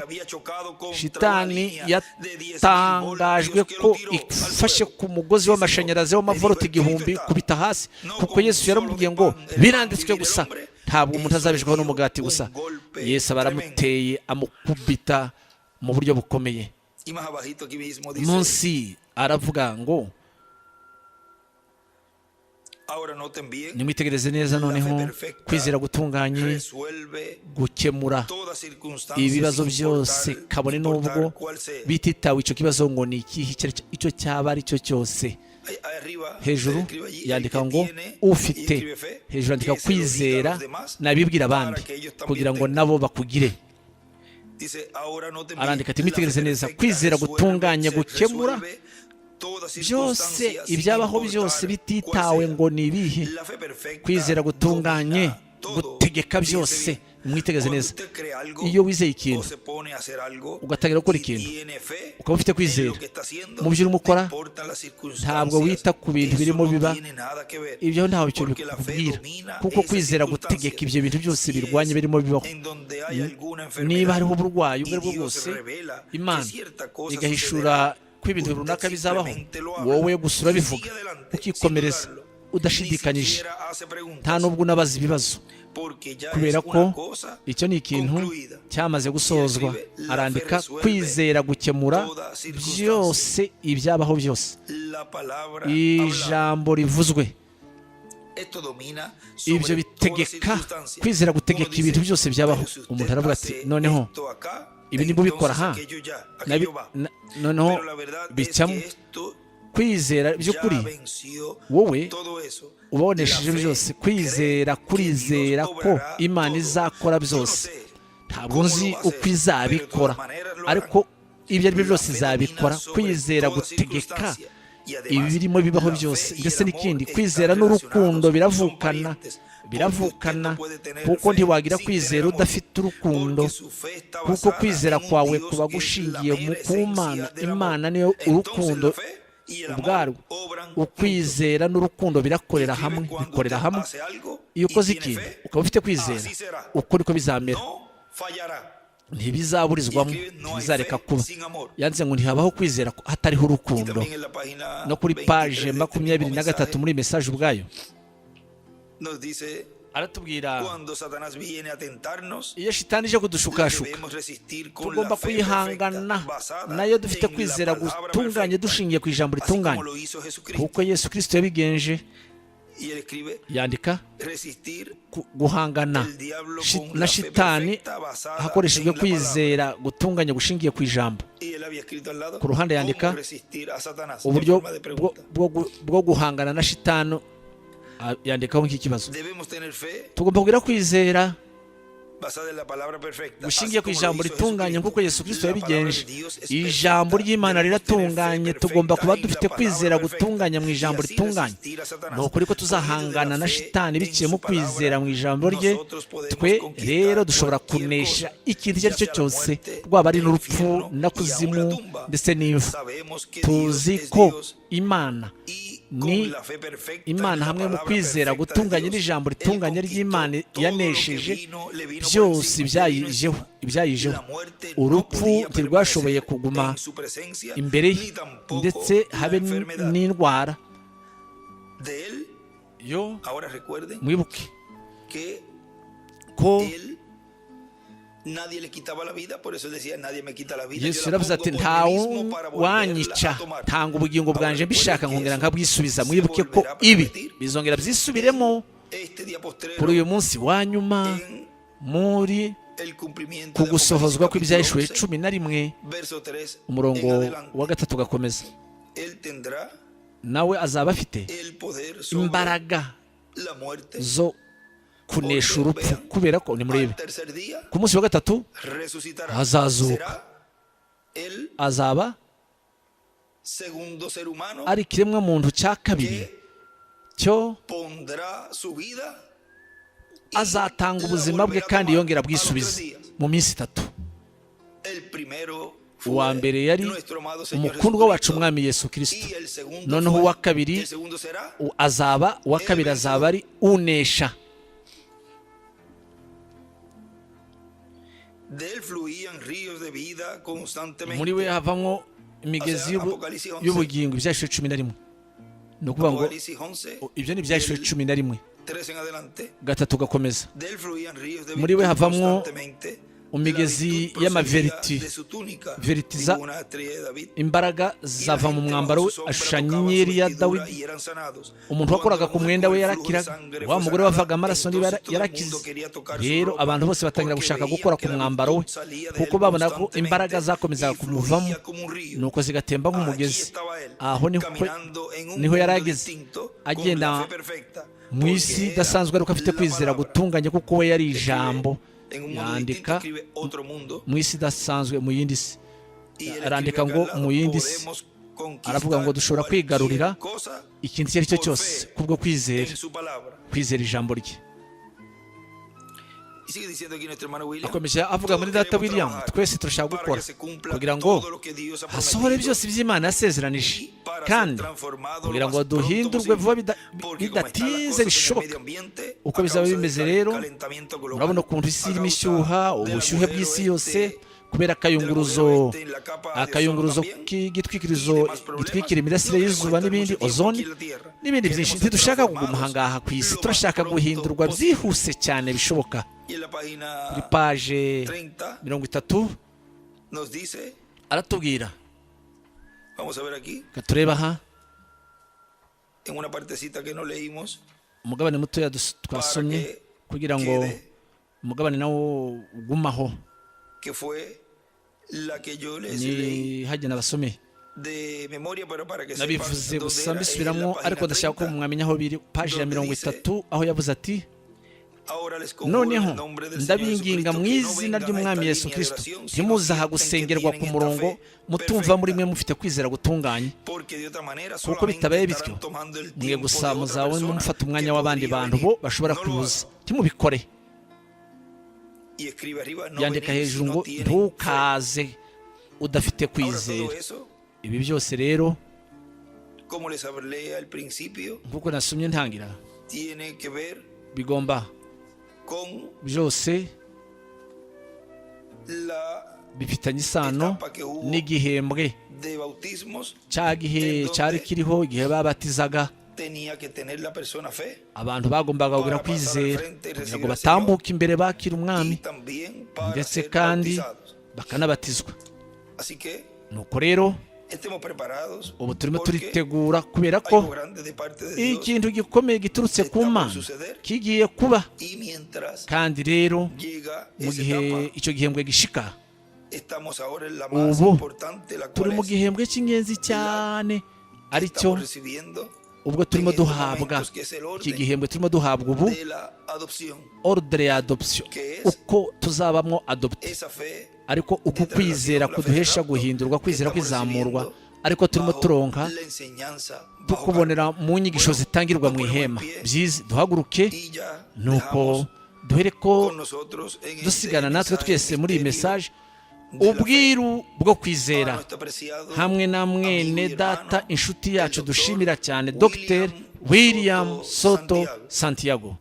shitani yatangajwe ko ifashe ku mugozi w'amashanyarazi w'amavolti 1000 kubita hasi, kuko Yesu yaramubwiye ngo: "Biranditswe gusa, ntabwo umuntu azabeshwaho n'umugati gusa." Yesu aba aramuteye, amukubita mu buryo bukomeye. Munsi aravuga ngo: Nimwitegereze neza noneho, kwizera gutunganye gukemura ibibazo byose, kabone n'ubwo bititawe icyo kibazo ngo ni ikihe, icyo cyaba ari cyo cyose. Hejuru yandika ngo ufite, hejuru yandika kwizera, nabibwira abandi kugira ngo nabo bakugire. Arandika ati: "Mwitegereze neza, kwizera gutunganye gukemura byose, ibyabaho byose, bititawe ngo ni ibihe. Kwizera gutunganye gutegeka byose." Mwitegereze neza, iyo wizeye ikintu, ugatangira gukora ikintu, ukaba ufite kwizera mu byo urimo ukora, ntabwo wita ku bintu birimo biba. Ibyo ntawe icyo bikubwira, kuko kwizera gutegeka ibyo bintu byose birwanya birimo bibaho. Niba hariho uburwayi ubwo ari bwo bwose, Imana igahishura ko ibintu runaka bizabaho, wowe gusa urabivuga ukikomereza udashidikanyije, nta nubwo unabaza ibibazo, kubera ko icyo ni ikintu cyamaze gusozwa. Arandika: kwizera gukemura byose, ibyabaho byose, ijambo rivuzwe. Ibyo bitegeka, kwizera gutegeka ibintu byose byabaho. Umuntu aravuga ati: "Noneho ibi niba ubikora aha, noneho bicamo." Kwizera by'ukuri, wowe ubabonesheje byose. Kwizera kurizera ko Imana izakora byose. Ntabwo nzi uko izabikora, ariko ibyo ari byo byose izabikora. Kwizera gutegeka ibi birimo bibaho byose. Ndetse n'ikindi, kwizera n'urukundo biravukana, biravukana, kuko ntiwagira kwizera udafite urukundo, kuko kwizera kwawe kuba gushingiye mu ku Mana. Imana niyo urukundo ubwarwo. Ukwizera n'urukundo birakorera hamwe, bikorera hamwe. Iyo ukoze ikintu ukaba ufite kwizera, uko niko bizamera, ntibizaburizwamo, ntibizareka kuba. Yanditse ngo ntihabaho kwizera hatariho urukundo. No kuri paje 23 muri message ubwayo aratubwira: iyo shitani ije kudushukashuka, tugomba kuyihangana nayo dufite kwizera gutunganye, dushingiye ku ijambo ritunganye, kuko Yesu Kirisito yabigenje. Yandika guhangana na shitani hakoreshejwe kwizera gutunganye gushingiye ku ijambo. Ku ruhande yandika uburyo bwo guhangana na shitani, yandikaho nk'ikibazo. Tugomba kugira kwizera gushingiye ku ijambo ritunganye, nk'uko Yesu Kirisito yabigenje. Ijambo ry'Imana riratunganye. Tugomba kuba dufite kwizera gutunganye mu ijambo ritunganye. Ni ukuri ko tuzahangana na shitani biciye mu kwizera mu ijambo rye. Twe rero dushobora kunesha ikintu icyo ari cyo cyose, rwaba ari n'urupfu na kuzimu ndetse n'imva. Tuzi ko Imana ni Imana. Hamwe mu kwizera gutunganye n'ijambo ritunganye ry'Imana, yanesheje byose ibyayijeho, ibyayijeho. Urupfu ntirwashoboye kuguma imbere ye, ndetse habe n'indwara yo. Mwibuke ko Yesu yaravuze ati: "Ntawe wanyica, tanga ubugingo bwanje mbishaka, nkongera nkabwisubiza." Mwibuke ko ibi bizongera byisubiremo kuri uyu munsi wa nyuma, muri ku gusohozwa kw'Ibyahishuwe 11, umurongo wa 3 ugakomeza. Nawe azaba afite imbaraga zo kunesha urupfu, kubera ko nimurebe, ku munsi wa gatatu azazuka, azaba ari ikiremwa muntu cya kabiri cyo azatanga ubuzima bwe kandi yongera bwisubiza mu minsi 3. Uwa mbere yari umukundwa wacu Umwami Yesu Kirisito. Noneho uwa kabiri azaba, uwa kabiri azaba ari unesha. Muri we havamo imigezi y'ubugingo. Ibyahishuwe 11, ni ukuvuga ngo ibyo ni Ibyahishuwe 11, 3 gakomeza. Muri we havamwo Mu migezi y'ama vertu, vertu za imbaraga zava mu mwambaro we, ashushanya inyenyeri ya Dawidi. Umuntu wakoraga ku mwenda we yarakiraga. Wa mugore wavaga amaraso niba yarakize. Rero abantu bose batangira gushaka gukora ku mwambaro we, kuko babona ko imbaraga zakomezaga kumuvamo, nuko zigatemba nk'umugezi. Aho niho yari ageze, agenda mu isi idasanzwe, ariko afite kwizera gutunganye, kuko we yari ijambo. Yandika mu isi idasanzwe, mu yindi si. Arandika ngo mu yindi si. Aravuga ngo dushobora kwigarurira ikintu icyo ari cyo cyose kubwo kwizera, kwizera ijambo rye. Akomeje avuga muri data William: twese turashaka gukora kugira ngo hasohore byose iby'Imana yasezeranije, kandi kugira ngo duhindurwe vuba bidatinze bishoboka. Uko bizaba bimeze rero, murabona ukuntu isi irimo ishyuha, ubushyuhe bw'isi yose kubera akayunguruzo k'igitwikirizo gitwikira imirasire y'izuba n'ibindi, ozone n'ibindi byinshi. Ntidushaka kuguma aha ngaha ku isi, turashaka guhindurwa byihuse cyane bishoboka. Kuri paje 30 aratubwira, reka turebe aha, umugabane mutoya twasomye, kugira ngo umugabane nawo ugumaho ni hagena abasomeye. Nabivuze gusa mbisubiramo, ariko ndashaka ko mwamenya aho biri. Paji ya 30, aho yavuze ati: "Noneho ndabinginga mu izina ry'Umwami Yesu Kirisito, ntimuzaha gusengerwa ku murongo mutumva muri mwe mufite kwizera gutunganye, kuko bitabaye bityo mwe gusa muzabona mufata umwanya w'abandi bantu bo bashobora kuza. Ntimubikore." Yandika hejuru ngo: "Ntukaze udafite kwizera." Ibi byose rero, nk'uko nasomye ntangira, bigomba byose bifitanye isano n'igihembwe cya gihe cyari kiriho, igihe babatizaga abantu bagombaga kugira kwizera kugira ngo batambuke imbere bakira Umwami, ndetse kandi bakanabatizwa. Nuko rero ubu turimo turitegura, kubera ko ikintu gikomeye giturutse ku Mana kigiye kuba. Kandi rero mu gihe icyo gihembwe gishika, ubu turi mu gihembwe cy'ingenzi cyane, aricyo ubwo turimo duhabwa iki gihembwe turimo duhabwa ubu, ordre ya adoption, uko tuzabamwo adopté, ariko uku kwizera kuduhesha guhindurwa, kwizera kwizamurwa, ariko turimo turonka tukubonera mu nyigisho zitangirwa mu ihema. Byiza, duhaguruke, nuko duhere ko dusigana natwe twese muri iyi message, ubwiru bwo kwizera, hamwe na mwene data, inshuti yacu dushimira cyane, Dr William Soto Santiago.